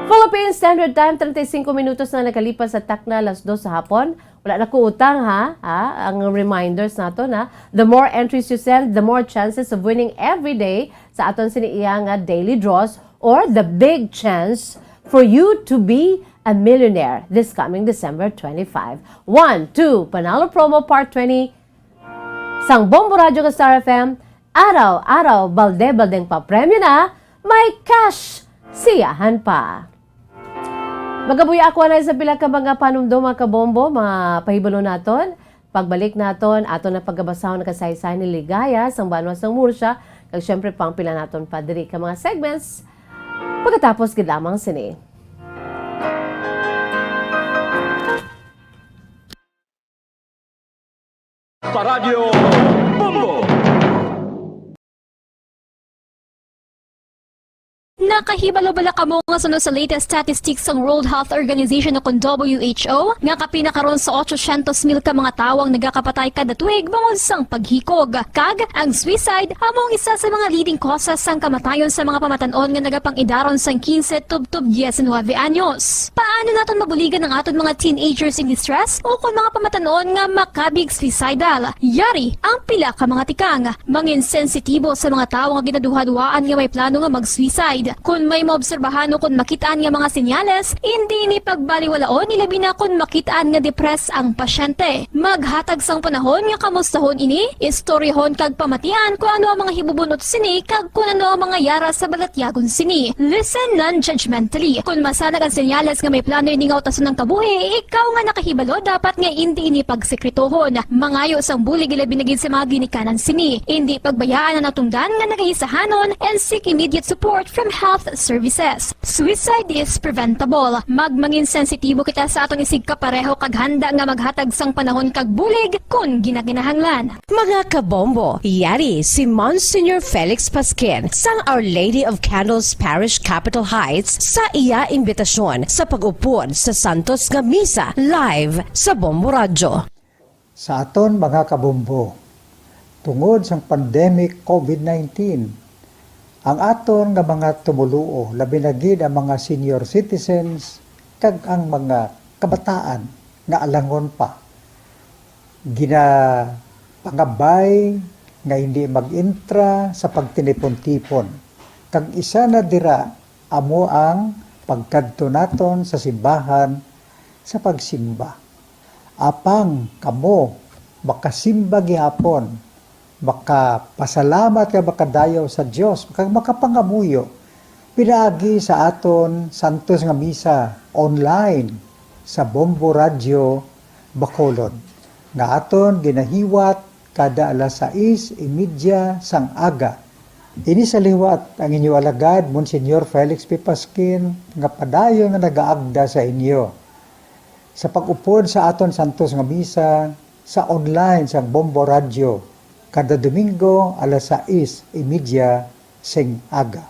Philippine Standard Time, treinta y cinco minutos na nakalipas sa takna alas dos sa hapon. Wala na ko utang, ha? Ha? Ang reminders nato na, the more entries you send, the more chances of winning every day sa aton sini iya nga daily draws or the big chance for you to be a millionaire this coming December twenty-five. One, two, Panalo Promo Part twenty, sang Bombo Radyo kag Star F M, araw-araw, balde-baldeng papremyo na, may cash siyahan pa. Magabuya ako anay sa pila ka mga panumdom, mga kabombo, mga pahibalo naton. Pagbalik naton, aton na pagkabasahon ang kasaysayan ni Ligaya sang banwa sang Murcia, kag syempre, pang pila naton pa diri ka mga segments. Pagkatapos gid lamang sini. Paradyo Bombo! Nakahibalo bala kamo nga suno sa latest statistics sang World Health Organization o kon W H O nga kapin na karon sa otsosyentos mil ka mga tawo ang nagakapatay kada tuig bangod sang paghikog? Kag ang suicide amo ang isa sa mga leading causes sang kamatayon sa mga pamatan-on nga nagapang-idaron sang quince tubtob diecinuebe anyos. Paano naton mabuligan ang aton mga teenagers in distress o kon mga pamatan-on nga makabig suicidal? Yari ang pila ka mga tikang. Mangin sensitibo sa mga tawo nga ginaduhaduhaan nga may plano nga mag-suicide. Kon may maobserbahan o kon makit-an nga mga senyales, indi ini pagbaliwalaon, ilabi na kon makit-an nga depressed ang pasyente. Maghatag sang panahon nga kamustahon ini, istoryahon kag pamatian kon ano ang mga hibubunot sini kag kon ano ang mga yara sa balatyagon sini. Listen non-judgmentally. Kon masanag ang senyales nga may plano ini nga utason ang kabuhi, ikaw nga nakahibalo dapat nga indi ini pagsekretohon. Mangayo sang bulig, ilabi na gid sa mga ginikanan sini. Indi pagbayaan ang natungdan nga nagahisahanon and seek immediate support from health services. Suicide is preventable. Magmangin sensitibo kita sa aton isigkapareho kag handa nga maghatag sang panahon kag bulig kon ginakinahanglan. Mga kabombo, yari si Monsignor Felix Pasquin sang Our Lady of Candles Parish, Capitol Heights, sa iya imbitasyon sa pag-upod sa santos nga misa live sa Bombo Radyo. Sa aton mga kabombo, tungod sang pandemic COVID nineteen, ang aton nga mga tumoluo, labi na gid ang mga senior citizens kag ang mga kabataan nga alangon pa, ginapangabay nga hindi mag-intra sa pagtinipon-tipon. Kag isa na dira amo ang pagkadto naton sa simbahan sa pagsimba. Apang kamo makasimba gihapon, makapasalamat kag makadayaw sa Dios, kag makapangamuyo pinaagi sa aton santos nga misa online sa Bombo Radyo Bacolod, nga aton ginahiwat kada alas sais y media sang aga. Ini sa liwat ang inyo alagad, Monsignor Felix P. Pasquin, nga padayon nga nagaagda sa inyo sa pag-upod sa aton santos nga misa sa online sang Bombo Radyo kada Domingo alas sais y media sing aga.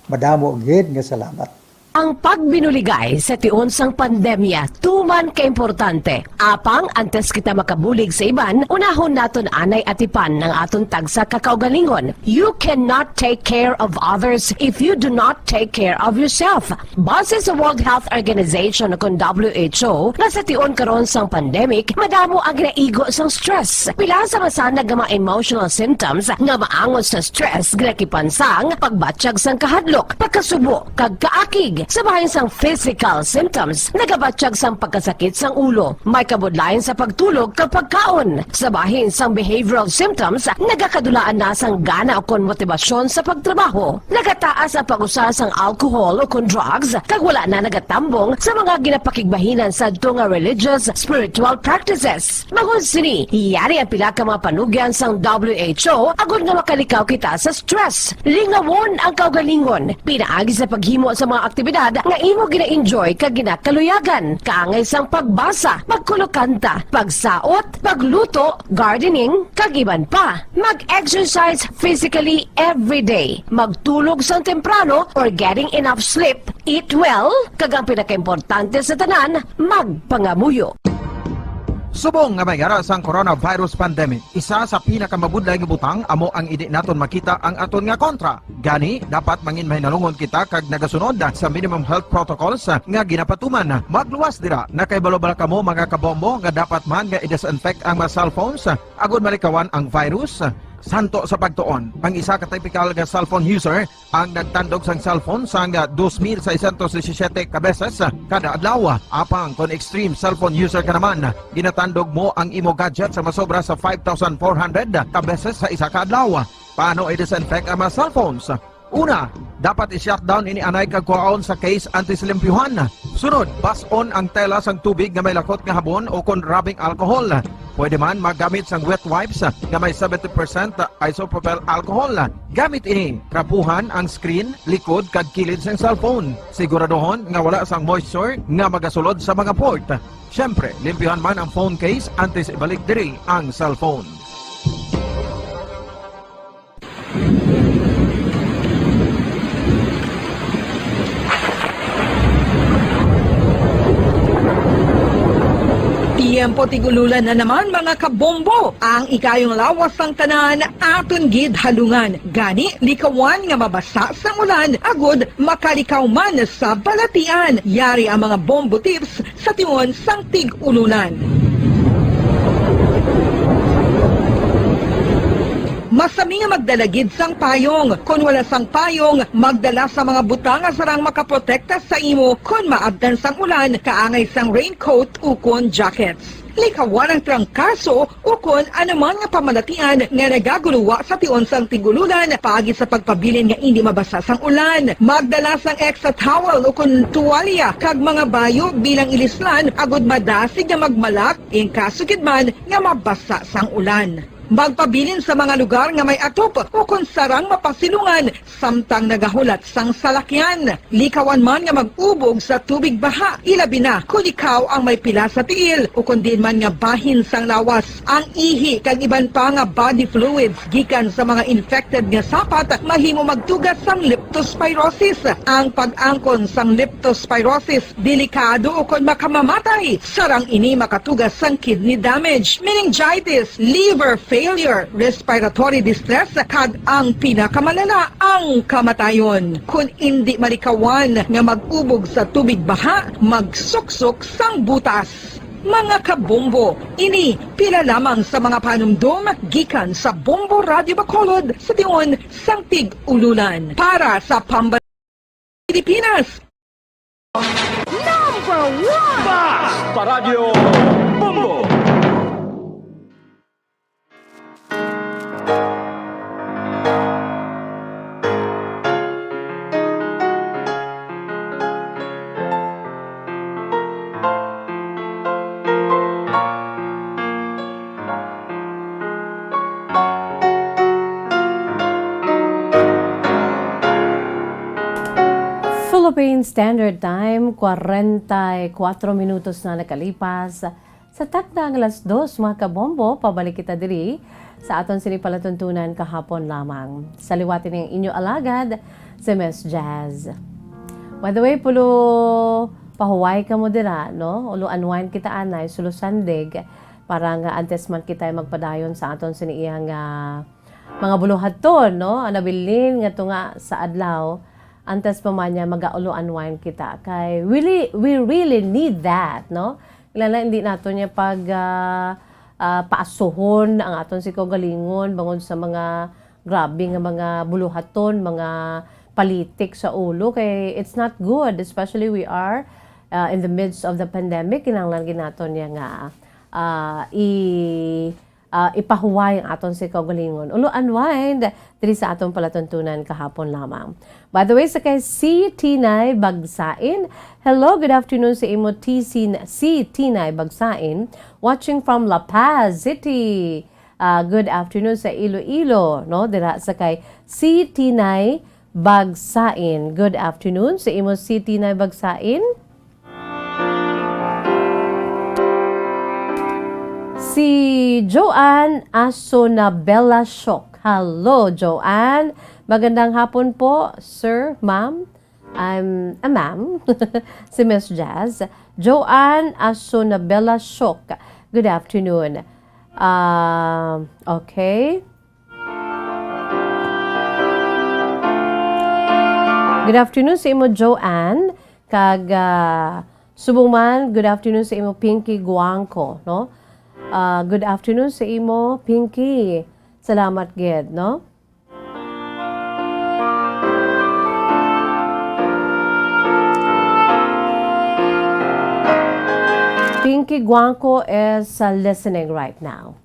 Madamo gid nga salamat. Ang pagbinuligay sa tion sang pandemya tuman ka importante. Apang antes kita makabulig sa iban, unahon naton anay atipan ang aton tagsa ka kaugalingon. You cannot take care of others if you do not take care of yourself. Base sa World Health Organization, kon W H O, nga sa tion karon sang pandemic, madamo ang ginaigo sang stress. Pila sa masanag nga mga emotional symptoms nga maangot sa stress ginakipan sang pagbatyag sang kahadlok, pagkasubo, kag kaakig. Sa bahin sang physical symptoms, nagabatyag sang pagkasakit sang ulo, may kabudlayan sa pagtulog kag pagkaon. Sa bahin sang behavioral symptoms, nagakadulaan na sang gana ukon motibasyon sa pagtrabaho. Nagataas ang pag-usa sang alcohol ukon drugs, kag wala na nagatambong sa mga ginapakigbahinan sadto nga religious, spiritual practices. Bangod sini, yari ang pila ka mga panugyan sang W H O agod nga makalikaw kita sa stress. Lingawon ang kaugalingon pinaagi sa paghimo sa mga aktibidad nga imo gina-enjoy kag ginakaluyagan, kaangay sang pagbasa, pagkulokanta, pagsaot, pagluto, gardening, kag iban pa. Mag-exercise physically every day. Magtulog sang temprano or getting enough sleep. Eat well, kag ang pinakaimportante sa tanan, magpangamuyo. Subong nga may yara sang coronavirus pandemic, isa sa pinakamabudlay nga butang amo ang indi naton makita ang aton nga kontra. Gani, dapat mangin mahinalungon kita kag nagasunod sa minimum health protocols nga ginapatuman. Magluwas dira, nakahibalo bala kamo, mga kabombo, nga dapat man nga i-disinfect ang mga cellphones agod malikawan ang virus? Santo sa pagtuon, ang isa ka typical nga cellphone user ang nagtandog sang cellphone sang dos mil seiscientos disisiete ka beses kada adlaw. Apang kon extreme cellphone user ka naman, ginatandog mo ang imo gadget sa masobra sa five thousand four hundred ka beses sa isa ka adlaw. Paano i-disinfect ang mga cellphones? Una, dapat i-shutdown ini anay kag kuhaon sa case antes limpyuhan. Sunod, bas-on ang tela sang tubig nga may lakot nga habon o kon rubbing alcohol. Pwede man maggamit sang wet wipes nga may seventy percent isopropyl alcohol. Gamit ini, trapuhan ang screen, likod, kag kilid sang cellphone. Siguraduhon nga wala sang moisture nga magasulod sa mga port. Siyempre, limpyuhan man ang phone case antes ibalik diri ang cellphone. Tiyempo tig-ululan na naman, mga kabombo. Ang ikayong lawas sang tanan aton gid halungan. Gani, likawan nga mabasa sang ulan agud makalikaw man sa balatian. Yari ang mga bombo tips sa tion sang tig-ululan. Masami nga magdala gid sang payong. Kon wala sang payong, magdala sa mga butang nga sarang makaprotekta sa imo kon maabtan sang ulan, kaangay sang raincoat ukon jackets. Likawan ang trangkaso ukon anuman nga pamalatian nga nagaguluwa sa tion sang tig-ululan paagi sa pagpabilin nga indi mabasa sang ulan. Magdala sang extra towel ukon tuwalya kag mga bayo bilang ilislan agud madasig nga magmalak in kaso gid man nga mabasa sang ulan. Magpabilin sa mga lugar nga may atop ukon sarang mapasilungan samtang nagahulat sang salakyan. Likawan man nga mag-ubog sa tubig baha, ilabi na kon ikaw ang may pila sa tiil ukon diin man nga bahin sang lawas. Ang ihi kag iban pa nga body fluids gikan sa mga infected nga sapat mahimo magtuga sang leptospirosis. Ang pag-angkon sang leptospirosis delikado ukon makamamatay. Sarang ini makatuga sang kidney damage, meningitis, liver failure, respiratory distress, kag ang pinakamalala, ang kamatayon. Kon indi malikawan nga mag-ubog sa tubig baha, magsuksok sang butas. Mga kabombo, ini pila lamang sa mga panumdom gikan sa Bombo Radyo Bacolod sa tion sang tig-ululan. Para sa Pamba Pilipinas. Number one! Basta Radyo Bombo! Philippine Standard Time, kwarenta y kuwatro minutos na nakalipas. Sa takna ang alas dos, mga kabombo, pabalik kita diri sa aton sini palatuntunan kahapon lamang. Sa liwat ini ang inyo alagad, si Miss Jazz. By the way, pulo pahuway kamo dira, no? Ulo unwind kita anay, sulo sandig, para nga antes man kita magpadayon sa aton sini iyang, ah, mga buluhaton, no? Ang nabilin nga tunga sa adlaw, antes pa man niya magaulo unwind kita. Kay really, we really need that, no? Lala, hindi nato niya pag, ah, ah, paasuhon ang aton si kaugalingon bangod sa mga grabe nga mga buluhaton, mga palitik sa ulo. Kay it's not good, especially we are, ah, in the midst of the pandemic. Kinahanglan gid naton niya nga, ah, i- ah, ipahuway ang aton si kaugalingon. Ulo unwind diri sa aton palatuntunan kahapon lamang. By the way, sa kay si Tinay Bagsain, hello, good afternoon sa imo, T C, si Tinay Bagsain, watching from La Paz City. Ah, good afternoon sa Iloilo, no? Dira sa kay si Tinay Bagsain. Good afternoon sa imo, si Tinay Bagsain. Si Joanne Asonabela Shok. Hello, Joanne. Magandang hapon po, sir, ma'am. I'm a ma'am. Si Miss Jazz. Joanne Asonabela Shok. Good afternoon. Ah, okay. Good afternoon sa imo, Joanne. Kag, ah, subong man, good afternoon sa imo, Pinky Guangco, no? Ah, good afternoon sa imo, Pinky. Salamat gid, no? Pinky Guangco is, uh, listening right now.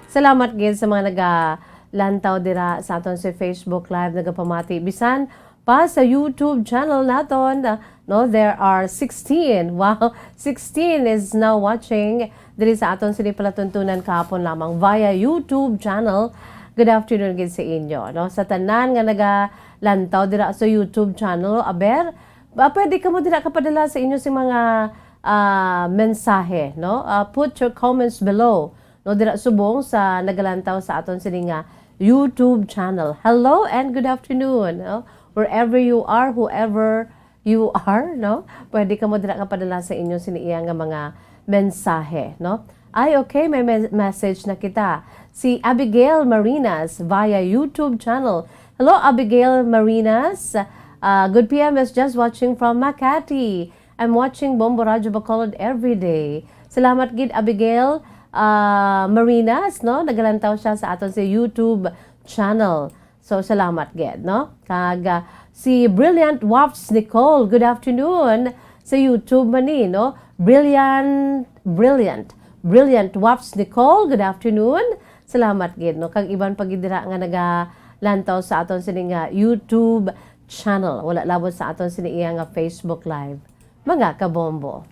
Salamat gid sa mga nagalantaw dira sa aton si Facebook Live, nagapamati bisan pa sa YouTube channel naton. No, there are sixteen. Wow, sixteen is now watching diri sa aton sini palatuntunan kahapon lamang via YouTube channel. Good afternoon gid sa inyo, no? Sa tanan nga nagalantaw dira sa YouTube channel, aber, ah, pwede kamo dira kapadala sa inyo sing mga, ah, mensahe, no? Ah, put your comments below. No, dira subong sa nagalantaw sa aton sini nga YouTube channel. Hello and good afternoon, no? Wherever you are, whoever you are, no? Pwede kamo dira kapadala sa inyo sini iya nga mga mensahe, no? Ay, okay, may mes- message na kita. Si Abigail Marinas via YouTube channel. Hello, Abigail Marinas. Ah, good P M, is just watching from Makati. I'm watching Bombo Radyo Bacolod every day. Salamat gid, Abigail. ah, Marinas, no? Nagalantaw siya sa aton sa YouTube channel. So, salamat gid, no? Kag, ah, si Brilliant Wafts Nicole, good afternoon. Sa YouTube man ni, no? Brilliant, Brilliant, Brilliant Wafts Nicole, good afternoon. Salamat gid, no? Kag iban pa gid dira nga nagalantaw sa aton sini nga YouTube channel. Wala labot sa aton sini iya nga Facebook Live. Mga kabombo.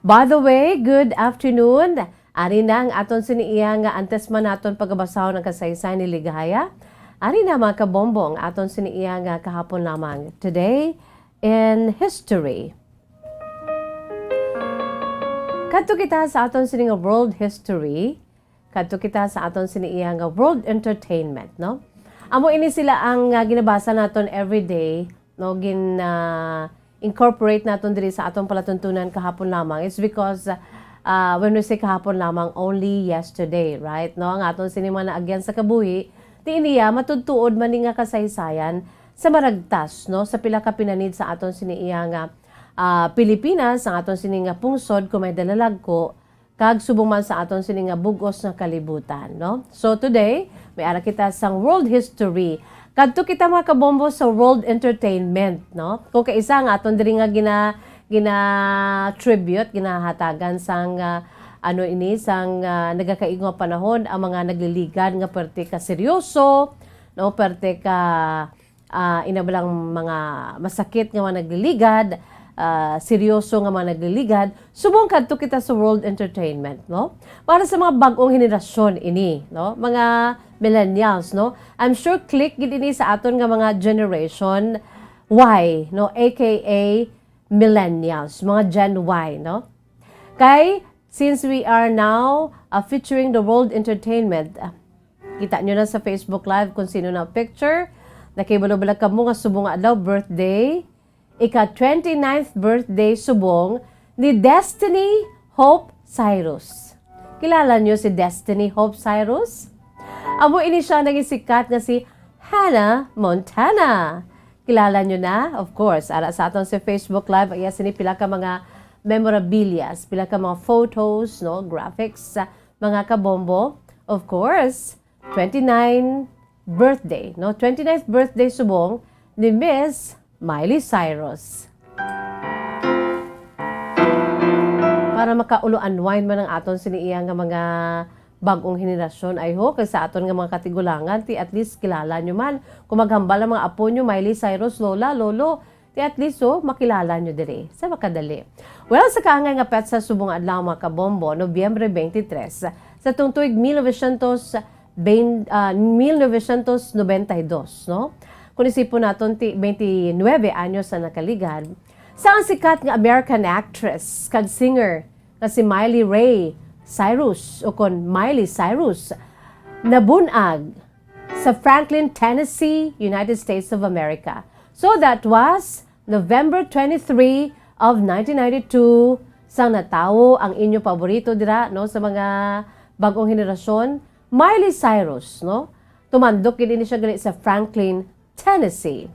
By the way, good afternoon. Ari na ang aton sini iya nga antes man naton pagabasahon ang kasaysayan ni Ligaya. Ari na, mga kabombo, ang aton sini iya nga kahapon lamang. Today in history. Kadto kita sa aton sini nga world history. Kadto kita sa aton sini iya nga world entertainment, no? Amo ini sila ang, ah, ginabasa naton everyday, no? Gin, ah, incorporate naton diri sa aton palatuntunan kahapon lamang. It's because, ah, when we say kahapon lamang, only yesterday, right? No? Ang aton sini mga naagyan sa kabuhi, ti niya matudtuod man ni nga kasaysayan sa maragtas, no? Sa pila ka pinanid sa aton sini iya nga, ah, Pilipinas, ang aton sini nga pungsod, kung may dalalagko, kag subong man sa aton sini nga bug-os nga kalibutan, no? So today, may ara kita sang world history. Kadto kita, mga kabombo, sa world entertainment, no? Kung kaisa nga aton diri nga gina-, gina-tribute, ginahatagan sang, ah, ano ini, sang, ah, nagakaigo nga panahon, ang mga nagliligad nga perti ka seryoso, no? Perti ka ah, ina ba lang mga masakit nga mga nagliligad, ah, seryoso nga mga nagliligad, subong kadto kita sa world entertainment, no? Para sa mga bag-ong henerasyon ini, no? Mga millennials, no? I'm sure click gid ini sa aton nga mga generation Y, no? A K A millennials, mga Gen Y, no? Kay, since we are now, uh, featuring the world entertainment, uh, kita nyo na sa Facebook Live kung sino na picture. Nakahibalo bala kamo nga subong nga adlaw, birthday, ika twenty-ninth birthday subong ni Destiny Hope Cyrus. Kilala nyo si Destiny Hope Cyrus? Amo ini siya naging sikat nga si Hannah Montana. Kilala nyo na? Of course, ara sa aton sa Facebook Live, iya sini pila ka mga memorabilia, pila ka mga photos, no, graphics, ah, mga kabombo. Of course, twenty-nine birthday, no? Twenty-ninth birthday subong ni Miss Miley Cyrus. Para makaulo-unwind man ang aton sini iya nga mga bag-ong henerasyon, ay ho, kag sa aton nga mga katigulangan, ti at least kilala nyo man. Kung maghambal ang mga apo nyo, Miley Cyrus, lola, lolo, ti at least, oh, makilala nyo diri sa makadali. Well, sa kaangay nga petsa subong adlaw, mga kabombo, Nobyembre twenty-three, sa tong tuig mil novecientos bain-, ah, mil novecientos noventa y dos, no? Kung isipon naton, ti twenty-nine anyos na nakaligad, sa ang sikat nga American actress kag singer nga si Miley Ray Cyrus, o kon Miley Cyrus, nabun-ag sa Franklin, Tennessee, United States of America. So that was November twenty-three of nineteen ninety-two, sang natawo ang inyo paborito dira, no, sa mga bag-ong henerasyon, Miley Cyrus, no? Tumandok gid ini siya gali sa Franklin, Tennessee.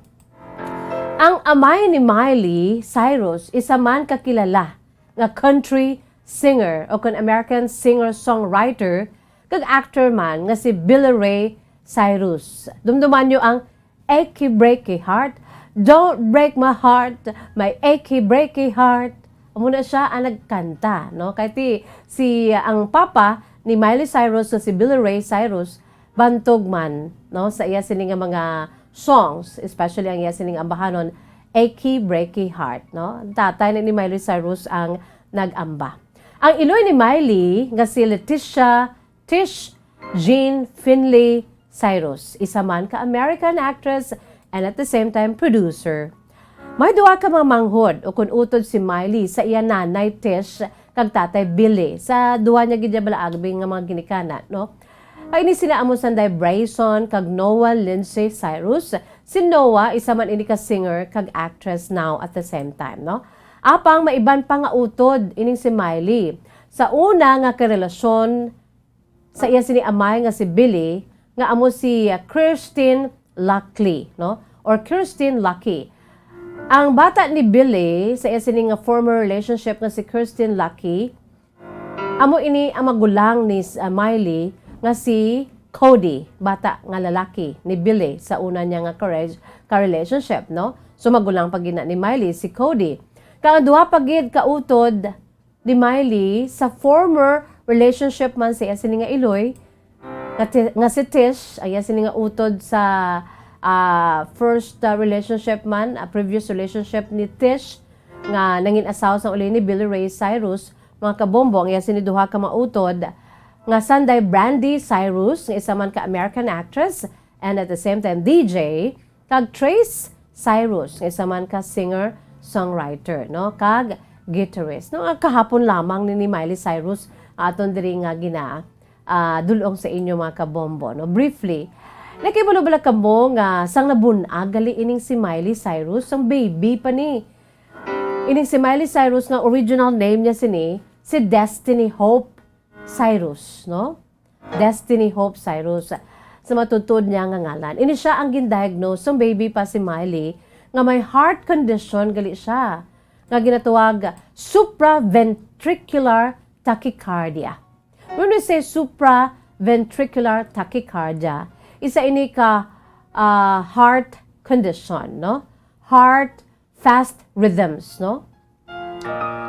Ang amay ni Miley Cyrus, isa man ka kilala nga country singer o kon American singer-songwriter kag actor man nga si Billy Ray Cyrus. Dumduman niyo ang Achy Breaky Heart. Don't break my heart, my achy breaky heart. Amo na siya ang nagkanta, no? Kay ti, si, ang papa ni Miley Cyrus, so si Billy Ray Cyrus, bantog man, no, sa iya sini nga mga songs, especially ang iya sining ambahanon, Achy Breaky Heart, no? Ang tatay na ni Miley Cyrus ang nag-amba. Ang iloy ni Miley nga si Leticia Tish Jean Finley Cyrus, isa man ka American actress and at the same time producer. May duha ka mga manghod o kun utod si Miley sa iya nanay Tish kag tatay Billy sa duha niya gid balaagbi nga mga ginikanan, no? Kag ini sila amo sanday Bryson kag Noah Lindsay Cyrus. Si Noah, isa man ini ka singer kag actress now at the same time, no? Apang may iban pa nga utod ining si Miley. Sa una nga karelasyon sa iya sini amay nga si Billy, nga amo si, uh, Kirstin Luckley, no? Or Kirstin Lucky. Ang bata ni Billy sa iya sini nga former relationship nga si Kirsten Lucky, amo ini ang magulang ni, ah, Miley nga si Cody, bata nga lalaki ni Billy sa una niya nga ka-, ka-relationship, no? So, magulang pa gid na ni Miley si Cody. Kag ang duha pa gid ka utod ni Miley sa former relationship man sa iya sini nga iloy, nga ti-, nga si Tish, ang iya sini nga utod sa, ah, first, ah, relationship man, ah, previous relationship ni Tish, nga nangin-asawa sang uli ni Billy Ray Cyrus, mga kabombo, ang iya sini duha ka mautod, nga sanday Brandi Cyrus, nga isa man ka American actress, and at the same time, D J, kag Trace Cyrus, nga isa man ka singer-songwriter, no? Kag guitarist, no? Nga kahapon lamang ni, ni Miley Cyrus, aton diri nga gina, ah, dul-ong sa inyo, mga kabombo, no? Briefly, nakibalo bala kamo nga sang nabun-ag gali ining si Miley Cyrus, sang baby pa ni. Ining si Miley Cyrus nga original name niya sini, si Destiny Hope Cyrus, no? Destiny Hope Cyrus. Sa matuod niya nga ngalan. Ini siya ang gindiagnose sang baby pa si Miley nga may heart condition gali siya nga ginatawag supraventricular tachycardia. When we say supraventricular tachycardia, isa ini ka, ah, heart condition, no? Heart fast rhythms, no?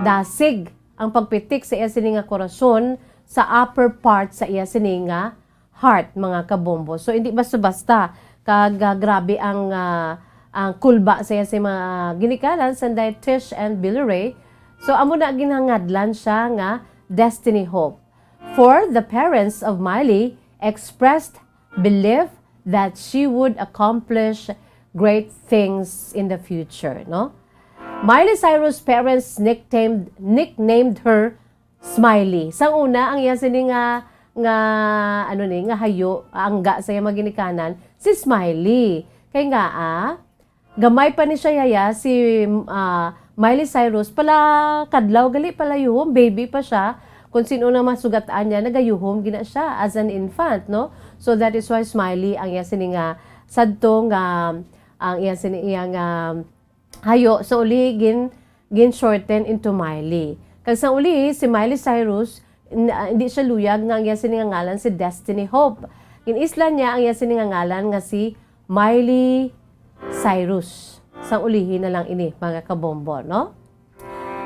Dasig ang pagpitik sa iya sini nga korason sa upper part sa iya sini nga heart, mga kabombo. So, hindi basta-basta. Kag, ah, grabe ang, ah, ang kulba sa iya sa mga ginikanan, sanday Tish and Billy Ray. So, amo na ginhangadlan siya nga Destiny Hope. For the parents of Miley expressed belief that she would accomplish great things in the future, no? Miley Cyrus' parents nicknamed, nicknamed her Smiley. Sang una, ang iya sini nga, nga, ano ni, nga hayo, angga sa iya mga ginikanan, si Smiley. Kay nga, ah, gamay pa ni siya, yaya, si, ah, Miley Cyrus, pala kadlaw gali, pala yuhom, baby pa siya. Kung sino na masugataan niya, nagayuhom gina siya as an infant, no? So, that is why Smiley ang iya sini nga sadto nga, ang iya sini, iya nga hayo. So, uli, gin-, gin-shorten into Miley. Kag sa uli, si Miley Cyrus, n-, ah, hindi siya luyag nga ang iya sini nga ngalan si Destiny Hope. Gin-islan niya ang iya sini nga ngalan nga si Miley Cyrus. Sang ulihi na lang ini, mga kabombo, no?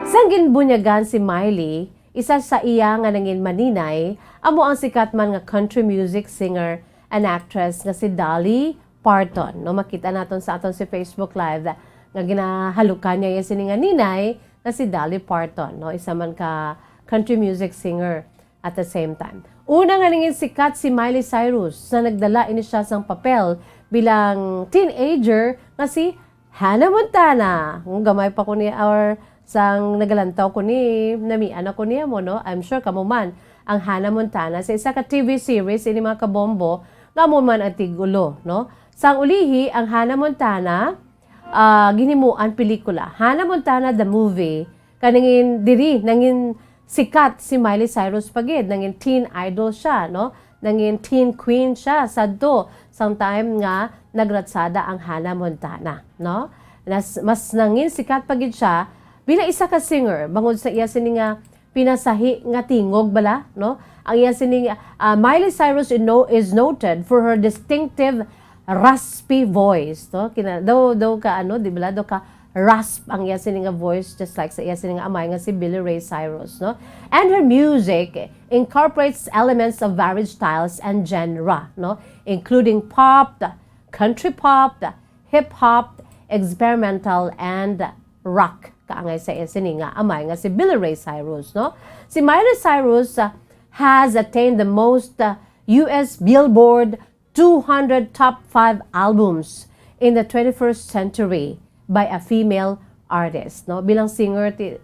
Sang ginbunyagan si Miley, isa sa iya nga nangin maninay, amo ang sikat man nga country music singer and actress nga si Dolly Parton, no? Makita naton sa aton si Facebook Live nga ginahalukan niya iya sini nga ninay nga si Dolly Parton, no? Isa man ka country music singer at the same time. Una nga nangin sikat si Miley Cyrus, sa nagdala ini siya sang papel bilang teenager nga si Hannah Montana. Kung gamay pa ko ni, or sang nagalantaw ko ni, namian ako niya mo, no? I'm sure kamo man, ang Hannah Montana sa isa ka T V series ini, mga kabombo, nga amo man ang tigulo, no? Sang ulihi, ang Hannah Montana, ah, ginhimuan pelikula. Hannah Montana, the movie, kaningin diri, nangin sikat si Miley Cyrus pa gid, nangin teen idol siya, no? Nangin teen queen siya sadto sang time nga nagratsada ang Hannah Montana, no? Nas-, mas nangin sikat pa gid siya bilang isa ka singer bangod sa iya sini nga pinasahi nga tingog bala, no? Ang iya sini, ah, Miley Cyrus is no-, is noted for her distinctive raspy voice, no? Kina-, daw, daw ka, ano, di bala, daw ka rasp ang iya sini nga voice, just like sa iya sini nga amay nga si Billy Ray Cyrus, no? And her music incorporates elements of varied styles and genre, no? Including pop, country pop, hip hop, experimental, and rock. Kaangay sa iya sini nga amay nga si Billy Ray Cyrus, no? Si Miley Cyrus, uh, has attained the most, uh, U S Billboard two hundred top five albums in the twenty-first century by a female artist, no? Bilang singer, ti-,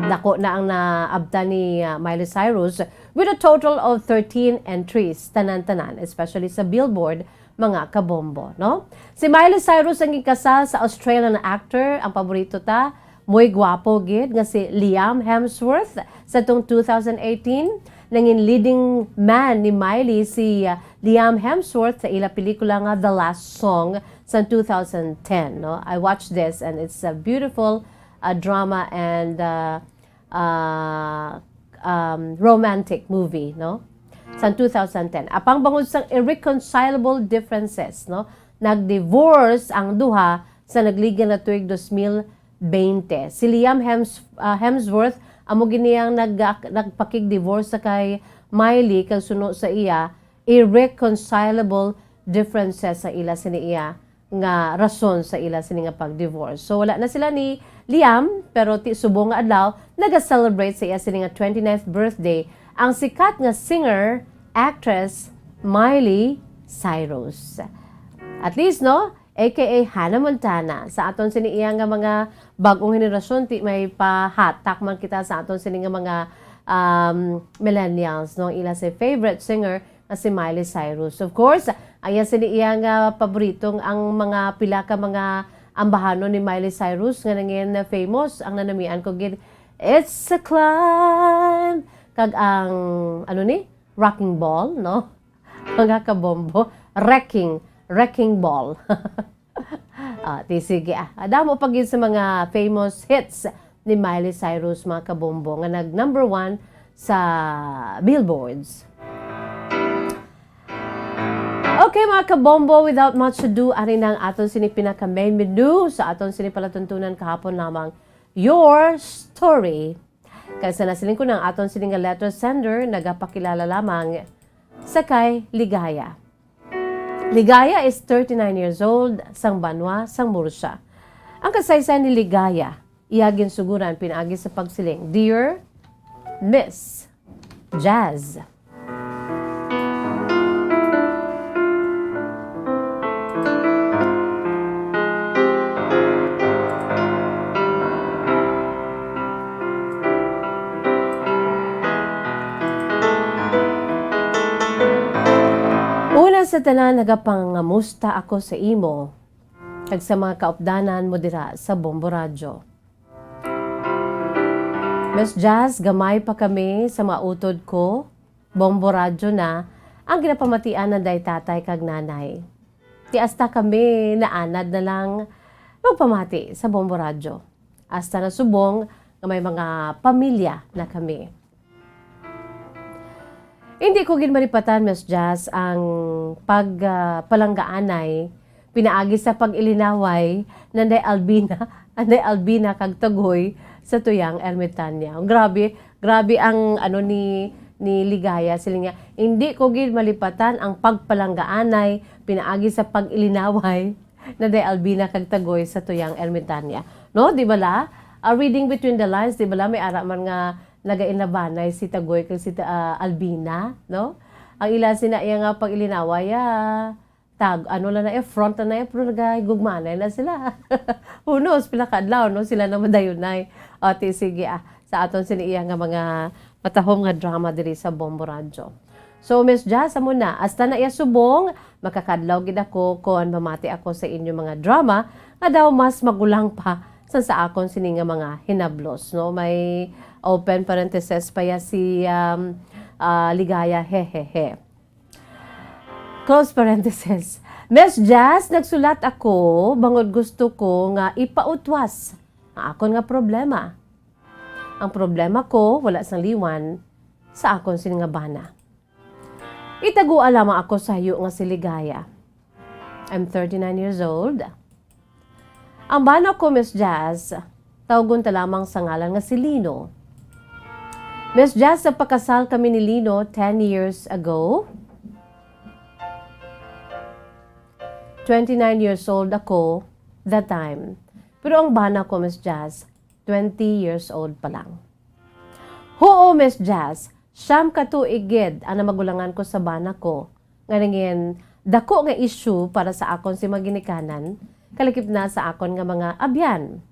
dako na ang naabtan ni, uh, Miley Cyrus with a total of thirteen entries, tanan-tanan, especially sa Billboard, mga kabombo, no? Si Miley Cyrus ang gikasal sa Australian actor, ang paborito ta, muy gwapo gid, nga si Liam Hemsworth sa tong two thousand eighteen. nangin leading man ni Miley si, ah, Liam Hemsworth sa ila pelikula nga The Last Song sa two thousand ten, no? I watched this and it's a beautiful, uh, drama and, uh, uh, um, romantic movie, no? Sa two thousand ten. Apang bangod sang irreconcilable differences, no? Nag-divorce ang duha sa nagligad nga tuig dos mil baynte. Si Liam Hems-, ah, Hemsworth amo gini ang nag-, nagpakig-divorce sa kay Miley kag suno sa iya, irreconcilable differences sa ila sini iya nga rason sa ila sini nga pag-divorce. So, wala na sila ni Liam, pero ti subong nga adlaw, naga-celebrate sa iya sini nga twenty-ninth birthday ang sikat nga singer, actress, Miley Cyrus. At least, no? A K A Hannah Montana. Sa aton sini iya nga mga bag-ong henerasyon, ti may pahatak man kita sa aton sini nga mga, um, millennials, no? Ila si favorite singer nga si Miley Cyrus. Of course, ang iya sini iya nga paboritong ang mga pila ka mga ambahanon ni Miley Cyrus nga nangin famous. Ang nanamian ko gid, It's a Climb, kag ang, ano ni? Wrecking Ball, no? Mga kabombo, Wrecking, Wrecking Ball. Ah, ti sige, ah. Damo pa gid sa mga famous hits ni Miley Cyrus, mga kabombo, nga nag number one sa billboards. Okay, mga kabombo, without much ado, ari na ang aton sini pinaka main menu sa aton sini palatuntunan kahapon lamang. Your story. Kay sa nasiling ko na ang aton sini nga letter sender, nagapakilala lamang sa kay Ligaya. Ligaya is thirty-nine years old, sang banwa sang Murcia. Ang kasaysayan ni Ligaya, iya ginsuguran pinaagi sa pagsiling, "Dear Miss Jazz." Una sa tanan, nagapangamusta ako sa imo kag sa mga kaupdanan mo dira sa Bombo Radyo. Miss Jazz, gamay pa kami sa mga utod ko, Bombo Radyo na ang ginapamatian nanday tatay kag nanay. Ti hasta kami naanad na lang magpamati sa Bombo Radyo. Hasta na subong nga may mga pamilya na kami. Hindi ko gid malipatan, Miss Jazz, ang pag, ah, palanggaanay pinaagi sa pag-ilinaway nanday Albina, anday Albina kag Tagoy sa Tuyang Ermitania. Grabe, grabe ang ano ni, ni Ligaya. Siling niya, "Hindi ko gid malipatan ang pagpalanggaanay pinaagi sa pag-ilinaway nanday Albina kag Tagoy sa Tuyang Ermitania." No, di ba la? Ah, reading between the lines, di ba la, may ara man nga nagainabanay si Tagoy kag si Ta-, ah, Albina, no? Ang ila sina iya nga pag-ilinaway, ah, tag, ano lang na, eh, front na na, eh, pero nagahigugmanay na sila. Who knows, pila ka adlaw, no? Sila na madayunay. O, ti, sige, ah, sa aton sini iya nga mga matahom nga drama diri sa Bombo Radyo. So, Miss Jazz, amo na, hasta na iya subong, makakadlaw gid ako kon mamati ako sa inyo mga drama nga daw mas magulang pa sa, sa akon sini nga mga hinablos, no? May open parenthesis pa ya si, um, ah, Ligaya, hehehe. Close parenthesis. Miss Jazz, nagsulat ako bangod gusto ko nga ipautwas ang akon nga problema. Ang problema ko, wala sang liwan sa akon sini nga bana. Itagua lamang ako sa sayo nga si Ligaya. I'm thirty-nine years old. Ang bana ko, Miss Jazz, tawgon ta lamang sa ngalan nga si Lino. Miss Jazz, nagpakasal kami ni Lino ten years ago. Twenty-nine years old ako that time. Pero ang bana ko, Miss Jazz, twenty years old pa lang. Huo, Miss Jazz, siyam ka tuig gid ang namagulangan ko sa bana ko, nga nangin dako nga issue para sa akon si mga ginikanan, kalakip na sa akon nga mga abyan.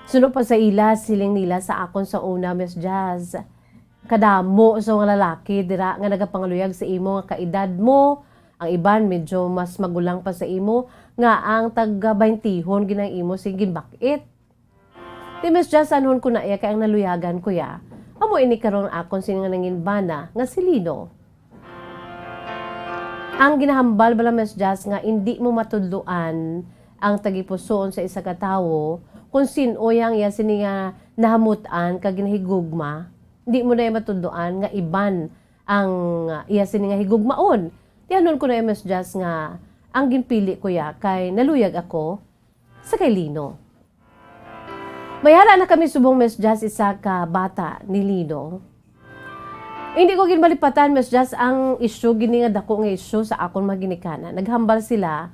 Suno pa sa ila, siling nila sa akon sa una, Miss Jazz, kadamo sa mga lalaki dira nga nagapangaluyag sa imo nga kaedad mo, ang iban medyo mas magulang pa sa imo, nga ang taga baintihon gid ang imo sing ginbak-it. Ti Miss Jazz, anhon ko na iya kay ang naluyagan ko ya, Amo ini karon akon sini nga nanginbana nga si Lino. Ang ginahambal bala, Miss Jazz, nga indi mo matudloan ang tagipusoon sa isa ka tawo kung sin-o ang iya sini nga nahamut-an kag ginahigugma, indi mo na iya matudloan nga iban ang, ah, iya sini nga higugmaon. Tiyanon ko na iya, Miss Jazz, nga ang ginpili ko iya kay naluyag ako sa kay Lino. May ara na kami subong, Miss Jazz, isa ka bata ni Lino. Hindi ko ginmalipatan, Miss Jazz, ang isyu gini nga dako nga isyu sa akon mga ginikanan. Naghambal sila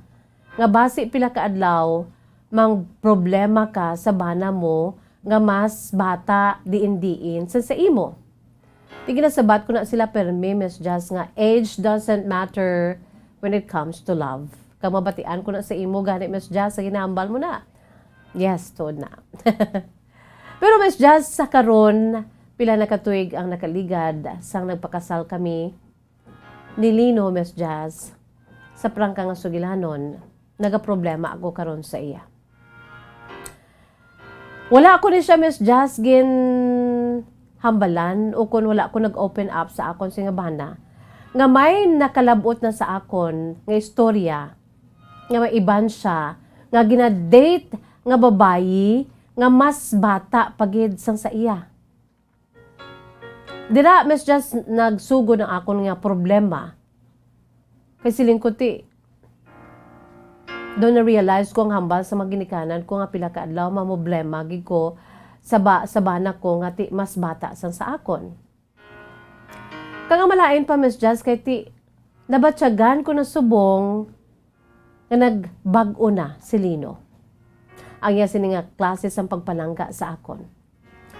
nga basi pila ka adlaw mang problema ka sa bana mo nga mas bata diin-diin sa sa imo. Di ginasabat ko na sila permi, Miss Jazz, nga age doesn't matter when it comes to love. Kag mabatian ko na sa imo gani, Miss Jazz, sa ginahambal mo na. Yes, tuod na. Pero, Miss Jazz, sa karon, pila na ka tuig ang nakaligad sang nagpakasal kami ni Lino, Miss Jazz, sa prangka nga sugilanon, nagaproblema ako karon sa iya. Wala ko ni siya, Miss Jazz, ginhambalan o kon wala ko nag-open up sa akon sini nga bana nga may nakalab-ot na sa akon nga istorya nga may iban siya nga gina-date nga babayi nga mas bata pa gid sang sa iya. Dira, Miss Jazz, nagsugod ang akon nga problema. Kay siling ko, ti, daw na-realize ko ang hambal sa mga ginikanan ko nga pila ka adlaw mamoblema gid ko sa ba-, sa bana ko nga ti mas bata sang sa akon. Kag ang malain pa, Miss Jazz, kay ti nabatyagan ko na subong nga nagbag-o na si Lino. Ang iya sini nga klase sang pagpalangga sa akon.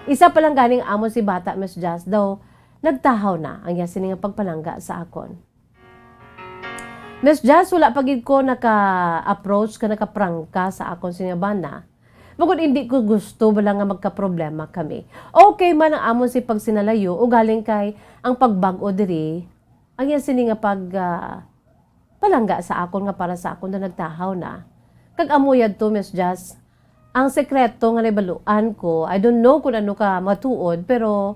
Isa pa lang ganing amo si bata, Miss Jazz, daw nagtahaw na ang iya sini nga pagpalangga sa akon. Miss Jazz, wala pa gid ko naka-approach ka nakaprangka sa akon sini nga bana. Bangod hindi ko gusto bala nga magkaproblema kami. Okay man ang amon si pagsinalayo, ugaling kay ang pagbag-o diri, ang iya sini nga pag, ah, palangga sa akon nga para sa akon na nagtahaw na. Kag amo yadto, Miss Jazz, ang sekreto nga nabaluan ko, I don't know kung ano ka matuod, pero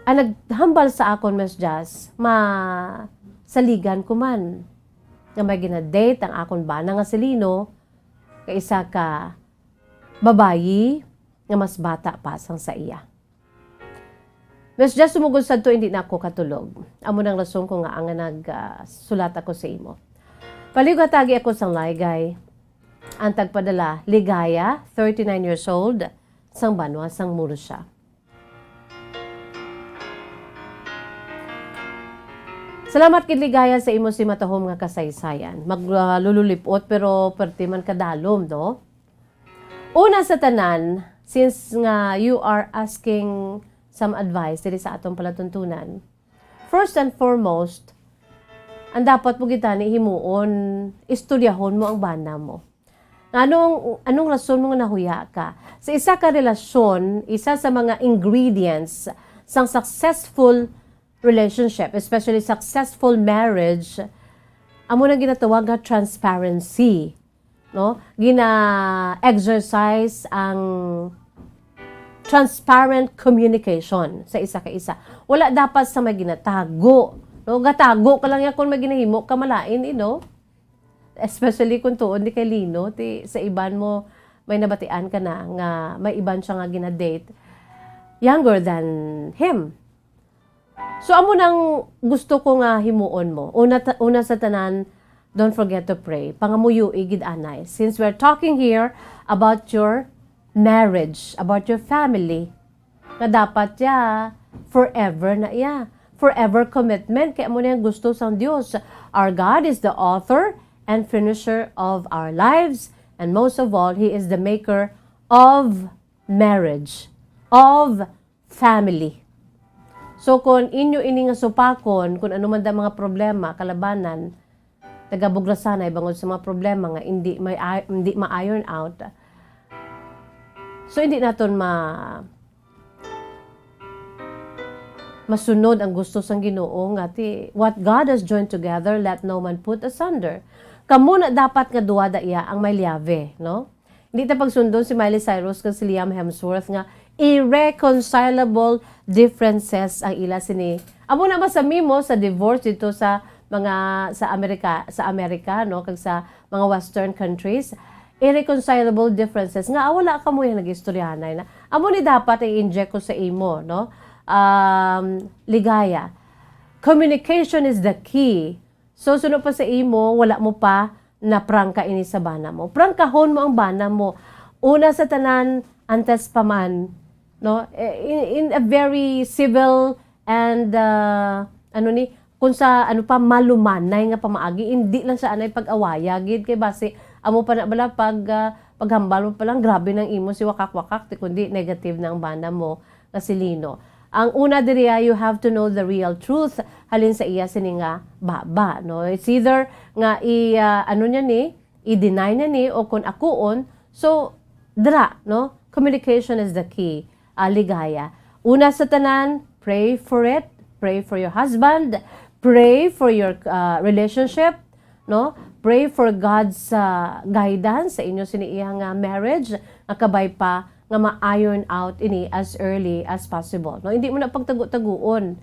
ang naghambal sa akon, Miss Jazz, masaligan ko man nga may gina-date ang akon bana nga si Lino kay isa ka babayi nga mas bata pa sang sa iya. Miss Jazz, sumugod sadto, hindi na ako katulog. Amo nang rason ko nga ang nagsulat ako sa imo. Palihog hatagi ako sang Laygay. Ang tagpadala, Ligaya, thirty-nine years old, sang banwa sang Murcia. Salamat gid, Ligaya, sa imo simatahom nga kasaysayan. Mag, ah, lululip-ot, pero perti man kadalom, no? Una sa tanan, since nga you are asking some advice diri sa atong palatuntunan, first and foremost, ang dapat mo gid tani himuon, istoryahon mo ang bana mo. Anong, anong rason mo nga nahuya ka? Sa isa ka relasyon, isa sa mga ingredients sang successful relationship, especially successful marriage, amo nang ginatawag nga transparency, no? Gina-exercise ang transparent communication sa isa ka isa. Wala dapat sa may ginatago, no? Gatago ka lang yan kung may ginahimo ka malain, eh, no? Especially kung tuod ni kay Lino, ti sa iban mo may nabatian ka na nga may iban siya nga gina-date younger than him. So, amo nang gusto ko nga himuon mo. Una ta-, una sa tanan, don't forget to pray. Pangamuyoi gid anay. Since we're talking here about your marriage, about your family, nga dapat ya forever na ya. Forever commitment, kay amo na yung gusto sang Dios. Our God is the author and finisher of our lives, and most of all, He is the maker of marriage, of family. So, kung inyo ini nga supakon, kung ano man da mga problema, kalabanan, nagabugrasanay bangod sa mga problema nga hindi may ay-, hindi ma-iron out, so, hindi naton ma-, masunod ang gusto sang Ginoo nga ti, "What God has joined together, let no man put asunder." Kamo na dapat nga duha da iya ang may liyabe, no? Hindi ta pagsundon si Miley Cyrus kag si Liam Hemsworth nga irreconcilable differences ang ila sini. Amo na ba sa memo sa divorce dito sa mga, sa Amerika, sa Amerika, no, kag sa mga Western countries, irreconcilable differences nga, ah, wala ka mo yung nag-istoryahanay na. Amo ni dapat i-inject ko sa imo, no? Um, ligaya. Communication is the key. So, suno pa sa imo, wala mo pa na prangka ini sa bana mo. Prangkahon mo ang bana mo. Una sa tanan, antes pa man, no? Eh, in, in a very civil and, uh, ano ni, kung sa, ano pa, malumanay nga pamaagi, hindi lang siya anay pag-awaya gid kay basi amo pa na bala pag, ah, paghambal mo pa lang, grabe nang imo si wakak-wakak, ti kundi negative na ang bana mo nga si Lino. Ang una diri, ah, you have to know the real truth halin sa iya sini nga baba, no? It's either nga i, ah, ano niya ni, i-deny niya ni, o kung akuon, so, dira, no? Communication is the key. Ah, ligaya. Una sa tanan, pray for it. Pray for your husband. Pray for your, ah, relationship, no? Pray for God's, ah, guidance sa inyo sini iya nga marriage, nga kabay pa nga ma-iron out ini as early as possible, no? Hindi mo na pagtago-taguon,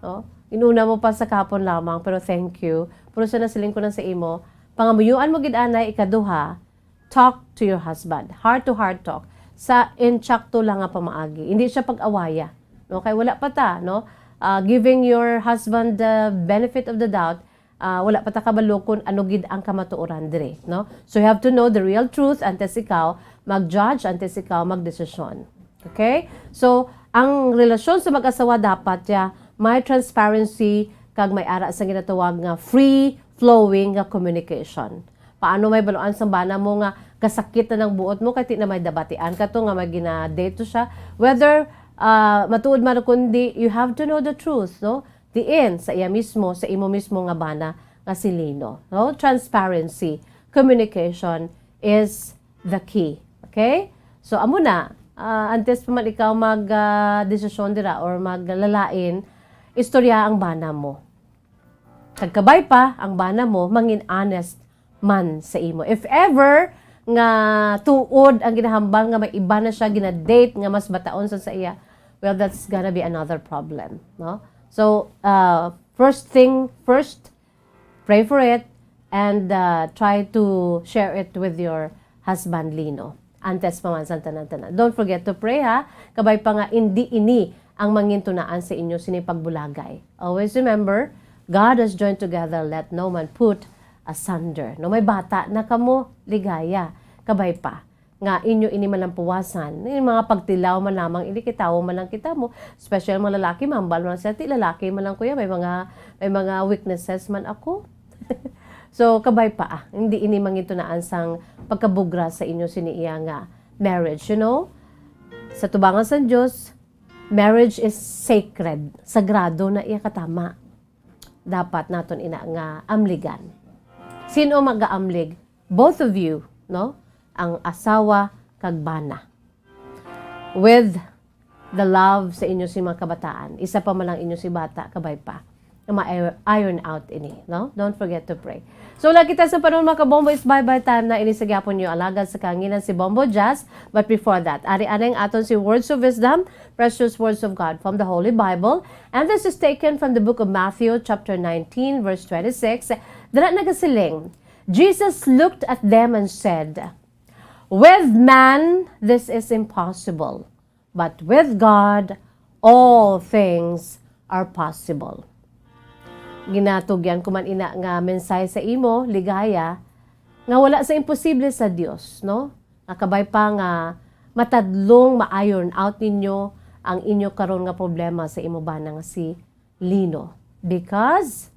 no? Inuna mo pa sa kapon lamang, pero thank you. Pero sa nasiling ko na sa imo, pangamuyuan mo gid anay, ikaduha, talk to your husband. Heart to heart talk. Sa insakto lang nga pamaagi. Hindi siya pag-awaya, no? Kay wala pa ta, no? Ah, giving your husband the benefit of the doubt, ah, wala pa ta kabalo kung ano gid ang kamatuoran diri, no? So you have to know the real truth antes ikaw mag-judge, antes ikaw magdesisyon. Okay? So, ang relasyon sa mag-asawa dapat ya may transparency kag may ara sa ginatawag nga free-flowing nga communication. Paano may baluan sang bana mo nga kasakit na ng buot mo kay ti na may dabatian ka to nga may gina-date to siya? Whether, ah, matuod man o kundi, you have to know the truth, no? Diin sa iya mismo, sa imo mismo nga bana nga si Lino, no? Transparency, communication is the key. Okay? So, amo na, ah, antes pa man ikaw mag, ah, desisyon dira or maglalain, istorya ang bana mo. Kag kabay pa, ang bana mo, mangin honest man sa imo. If ever nga tuod ang ginahambal nga may iba na siya gina-date nga mas bataon sa, sa iya, well, that's gonna be another problem, no? So, uh, first thing first, pray for it, and, uh, try to share it with your husband, Lino. Antes pa man sang tanan-tanan. Don't forget to pray, ha? Kabay pa nga, indi ini ang mangintunaan sa inyo sini pagbulagay. Always remember, "God has joined together, let no man put asunder." No, may bata na kamo, ligaya. Kabay pa nga inyo ini malampuwasan. Yung mga pagtilaw man lamang, ini kitawo man lang kita mo. Special mga lalaki, mambal man sila, "Ti lalaki man lang, kuya, may mga, may mga weaknesses man ako." So, kabay pa, ah. Hindi ini mangintunaan sang pagkabugra sa inyo sini iya nga marriage, you know? Sa tubangan sang Dios, marriage is sacred. Sagrado na iya katama. Dapat naton ina nga amligan. Sino magaamlig? Both of you, no? Ang asawa kag bana. With the love sa inyo si mga kabataan. Isa pa man lang inyo si bata, kabay pa. Nga ma-iron out ini, no? Don't forget to pray. So, wala kita sa panahon, mga kabombo, is bye-bye time na ini sa gyapon nyo. Alagad sa kahanginan si Bombo Jazz. But before that, ari anay ang aton si Words of Wisdom, Precious Words of God from the Holy Bible. And this is taken from the book of Matthew, chapter nineteen, verse twenty-six. Dira nagasiling, "Jesus looked at them and said, 'With man, this is impossible, but with God, all things are possible.'" Ginatugyan ko man ina nga mensahe sa imo, ligaya, nga wala sa imposible sa Dios, no? Nga kabay pa nga matadlong ma-iron out ninyo ang inyo karon nga problema sa imo bana nga si Lino. Because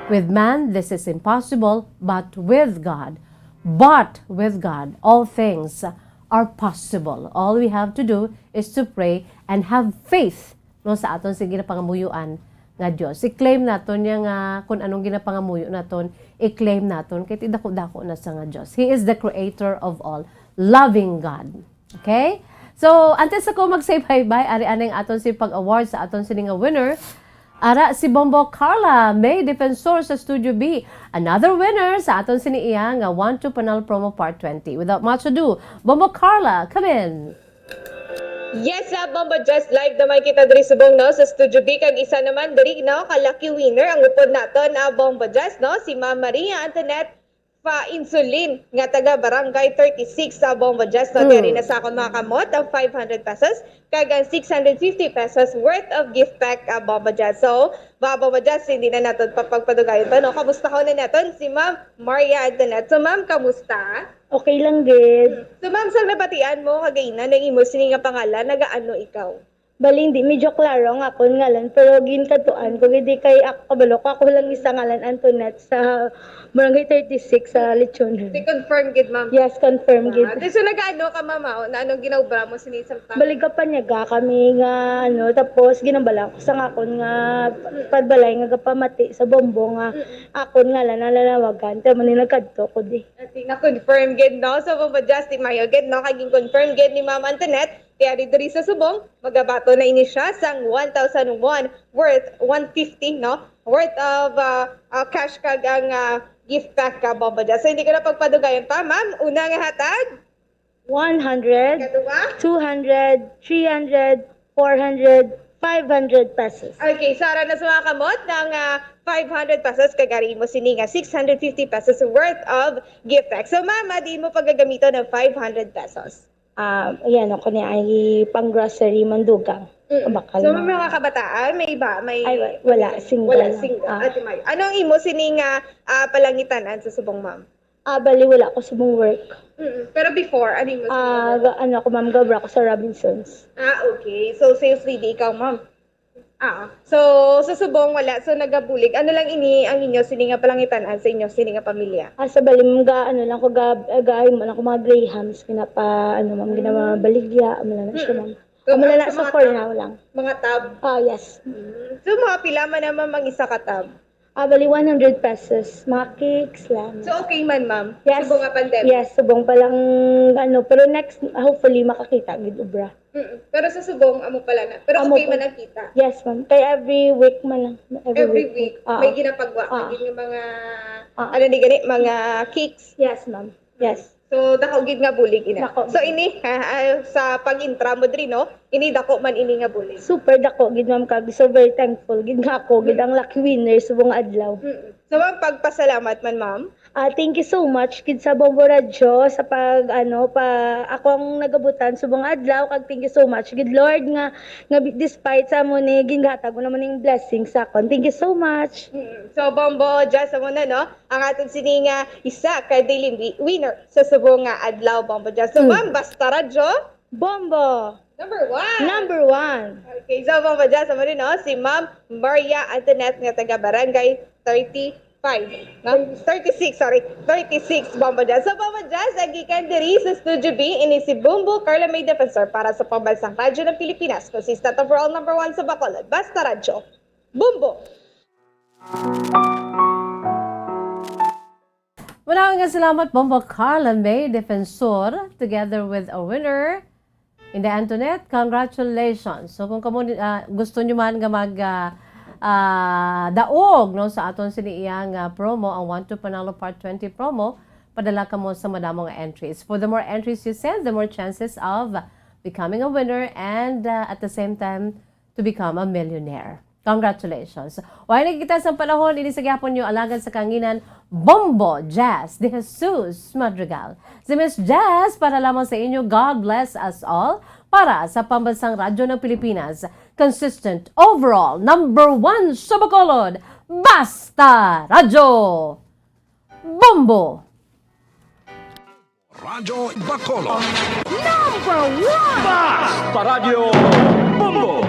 with man, this is impossible, but with God, but with God, all things are possible. All we have to do is to pray and have faith, no, sa aton sing ginapangamuyuan nga Dios. I-claim naton niya nga kung anong ginapangamuyo naton, i-claim naton kay ti dako-dako na sa nga Dios. He is the creator of all, loving God. Okay? So, antes ako mag-say bye-bye, ari anay ang aton si pag-award sa aton sini nga winner. Ara si Bombo Carla, May Defensor sa Studio B. Another winner sa aton sini iya nga One to Panel Promo Part twenty. Without much ado, Bombo Carla, come in! Yes, sa Bombo Jazz Live naman kita diri subong, no, sa Studio B, kag isa naman diri, no, ka lucky winner ang upod naton, ah, Bombo Jazz, no, si Ma'am Maria Antoinette pa Insulin nga taga Barangay thirty-six sa Bombo Jazz, no. Mm. Diri na sa akon mga kamot ang five hundred pesos kag ang six hundred fifty pesos worth of gift pack, ah, Bombo Jazz. So, mga Bombo Jazz, hindi na naton papagpadugayon pa, no. Kamustahon na naton si Ma'am Maria Antoinette. So, ma'am, kamusta? Okay lang gid. Hmm. So, ma'am, sang nabatian mo kagaina, ang imo sini nga pangalan, nagaano ikaw? Bali, hindi medyo klaro ang akon ngalan, pero ginkadtuan ko gid, kay ako, kabalo ko, ako lang isa ngalan, Antoinette, sa Barangay thirty-six sa Lechonan. Di confirm gid, ma'am? Yes, confirm gid. Ah, di, so nagaano ka, ma'am, ah? Na anong ginaobra mo sini sa tang- Bali, gapanyaga kami nga, ano, tapos ginambala ko sa akon nga pagbalay nga gapamati sa Bombo nga Mm-mm. akon ngalan nalalawagan. Kaya man nagkadto ko di. Ati na confirm gid, no? So, Bombo Jazz, di mayo gid, no? Kay gin-confirm gid ni Ma'am Antoinette, kaya diri sa subong, magabaton na ini siya sang one thousand won worth one fifty, no? Worth of, uh, uh, cash kag ang, uh, gift pack ka, Bombo Jazz. So, hindi ko na pagpadugayon pa, ma'am. Una nga hatag? One hundred, Ikaduha? two hundred, three hundred, four hundred, five hundred pesos. Okay, so ara na sa mga kamot ng, ah, five hundred pesos, kag ari mo sini nga six hundred fifty pesos worth of gift pack. So, ma'am, di mo pagagamiton ng five hundred pesos. Ah, yan ako niya ay pang grocery, mandugang. Mm. Bakal So, na. may mga kabataan, may iba, may Ay, wa-, wala, single Wala, lang. single. Ah. Ate Mayo. Anong imo sini nga, ah, palangitan-an sa subong, ma'am? Ah, bali, wala ko subong work. Mm. Pero before, ano imo Ah, sini? ga-, ano ako, ma'am, gabra ko sa Robinsons. Ah, okay. So, sales lady ikaw, ma'am? Ah, so, sa subong, wala. So, nagabulig. Ano lang ini ang inyo sini nga palangitan-an sa inyo sini nga pamilya? Ah, sa bali, ma'am, ga-, ano lang ko, ga-, ga-, ano lang ko, mga grahams, ginapa, ano, ma'am, Mm. ginamabaligya, ano lang siya, Mm. ma'am. So, Amo ang lang sa sa mga for tab-, now lang. mga tab? Ah, yes. Mm. So, mga pila man naman ang isa ka tab? Ah, bali, one hundred pesos. Mga cakes lang. So, okay man, ma'am? Yes. Subong nga pandemic? Yes, subong pa lang, ano, pero next, hopefully, makakita gid obra. Mm-mm. Pero sa subong, amo pala na. Pero Amo okay pa. man ang kita? Yes, ma'am. Kay every week man lang. Every Every week. week, Ah. may ginapagwa Ah. ka gid nga mga, Ah. ano ni gani, mga cakes? Yes, ma'am. Yes. So, dako gid nga bulig ina. Dako So, gid. ini, ha, ah, sa pag-intra mo diri, no? Ini dako man ini nga bulig. Super dako gid, ma'am, kag so very thankful gid nga ako gid Mm. ang lucky winner subong adlaw. Mm. So, ma'am, pagpasalamat man, ma'am. Ah, thank you so much gid sa Bombo Radyo sa pag, ano, pa, ako ang nagabutan subong adlaw, kag thank you so much gid, Lord, nga, nga bi-, despite sa amo ni ginhatag mo naman ning blessing sa akon. Thank you so much. Mm. So, Bombo, just amo na, no? Ang aton sini nga isa ka daily wi-, winner sa subong nga adlaw, Bombo Jazz. So, Mm. ma'am, basta radyo, Bombo! Number one! Number one! Okay, so, Bombo Jazz, amo rin, no? Si Ma'am Maria Antoinette nga taga Barangay thirty-five, no? Thirty-six, sorry. Thirty-six, Bombo Jazz. So, Bombo Jazz, ang gikan diri sa Studio B, ini si Bombo Carla May Defensor para sa Pambansang Radyo ng Pilipinas, consistent overall number one sa Bacolod. Basta Radyo. Bombo! Muna nga salamat, Bombo Carla May Defensor, together with a winner, Inday Antoinette. Congratulations. So, kung kamo, ah, gusto nyo man nga mag, ah, ah, daog, no, sa aton sini iyang, ah, promo, ang One to Panalo Part twenty promo, padala kamo sa madamo nga entries. For the more entries you send, the more chances of becoming a winner and, ah, at the same time, to become a millionaire. Congratulations. Way na kita sa panahon, ini sa gihapon nyo alagad sa kanginan, Bombo Jazz de Jesus Madrigal. Si Miss Jazz, para lamang sa inyo, God bless us all. Para sa Pambansang Radyo ng Pilipinas, consistent overall number one sa Bacolod, Basta Radyo! Bombo! Radyo Bacolod. Number one! Basta Radyo Bombo!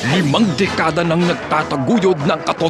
Limang dekada nang nagtataguyod ng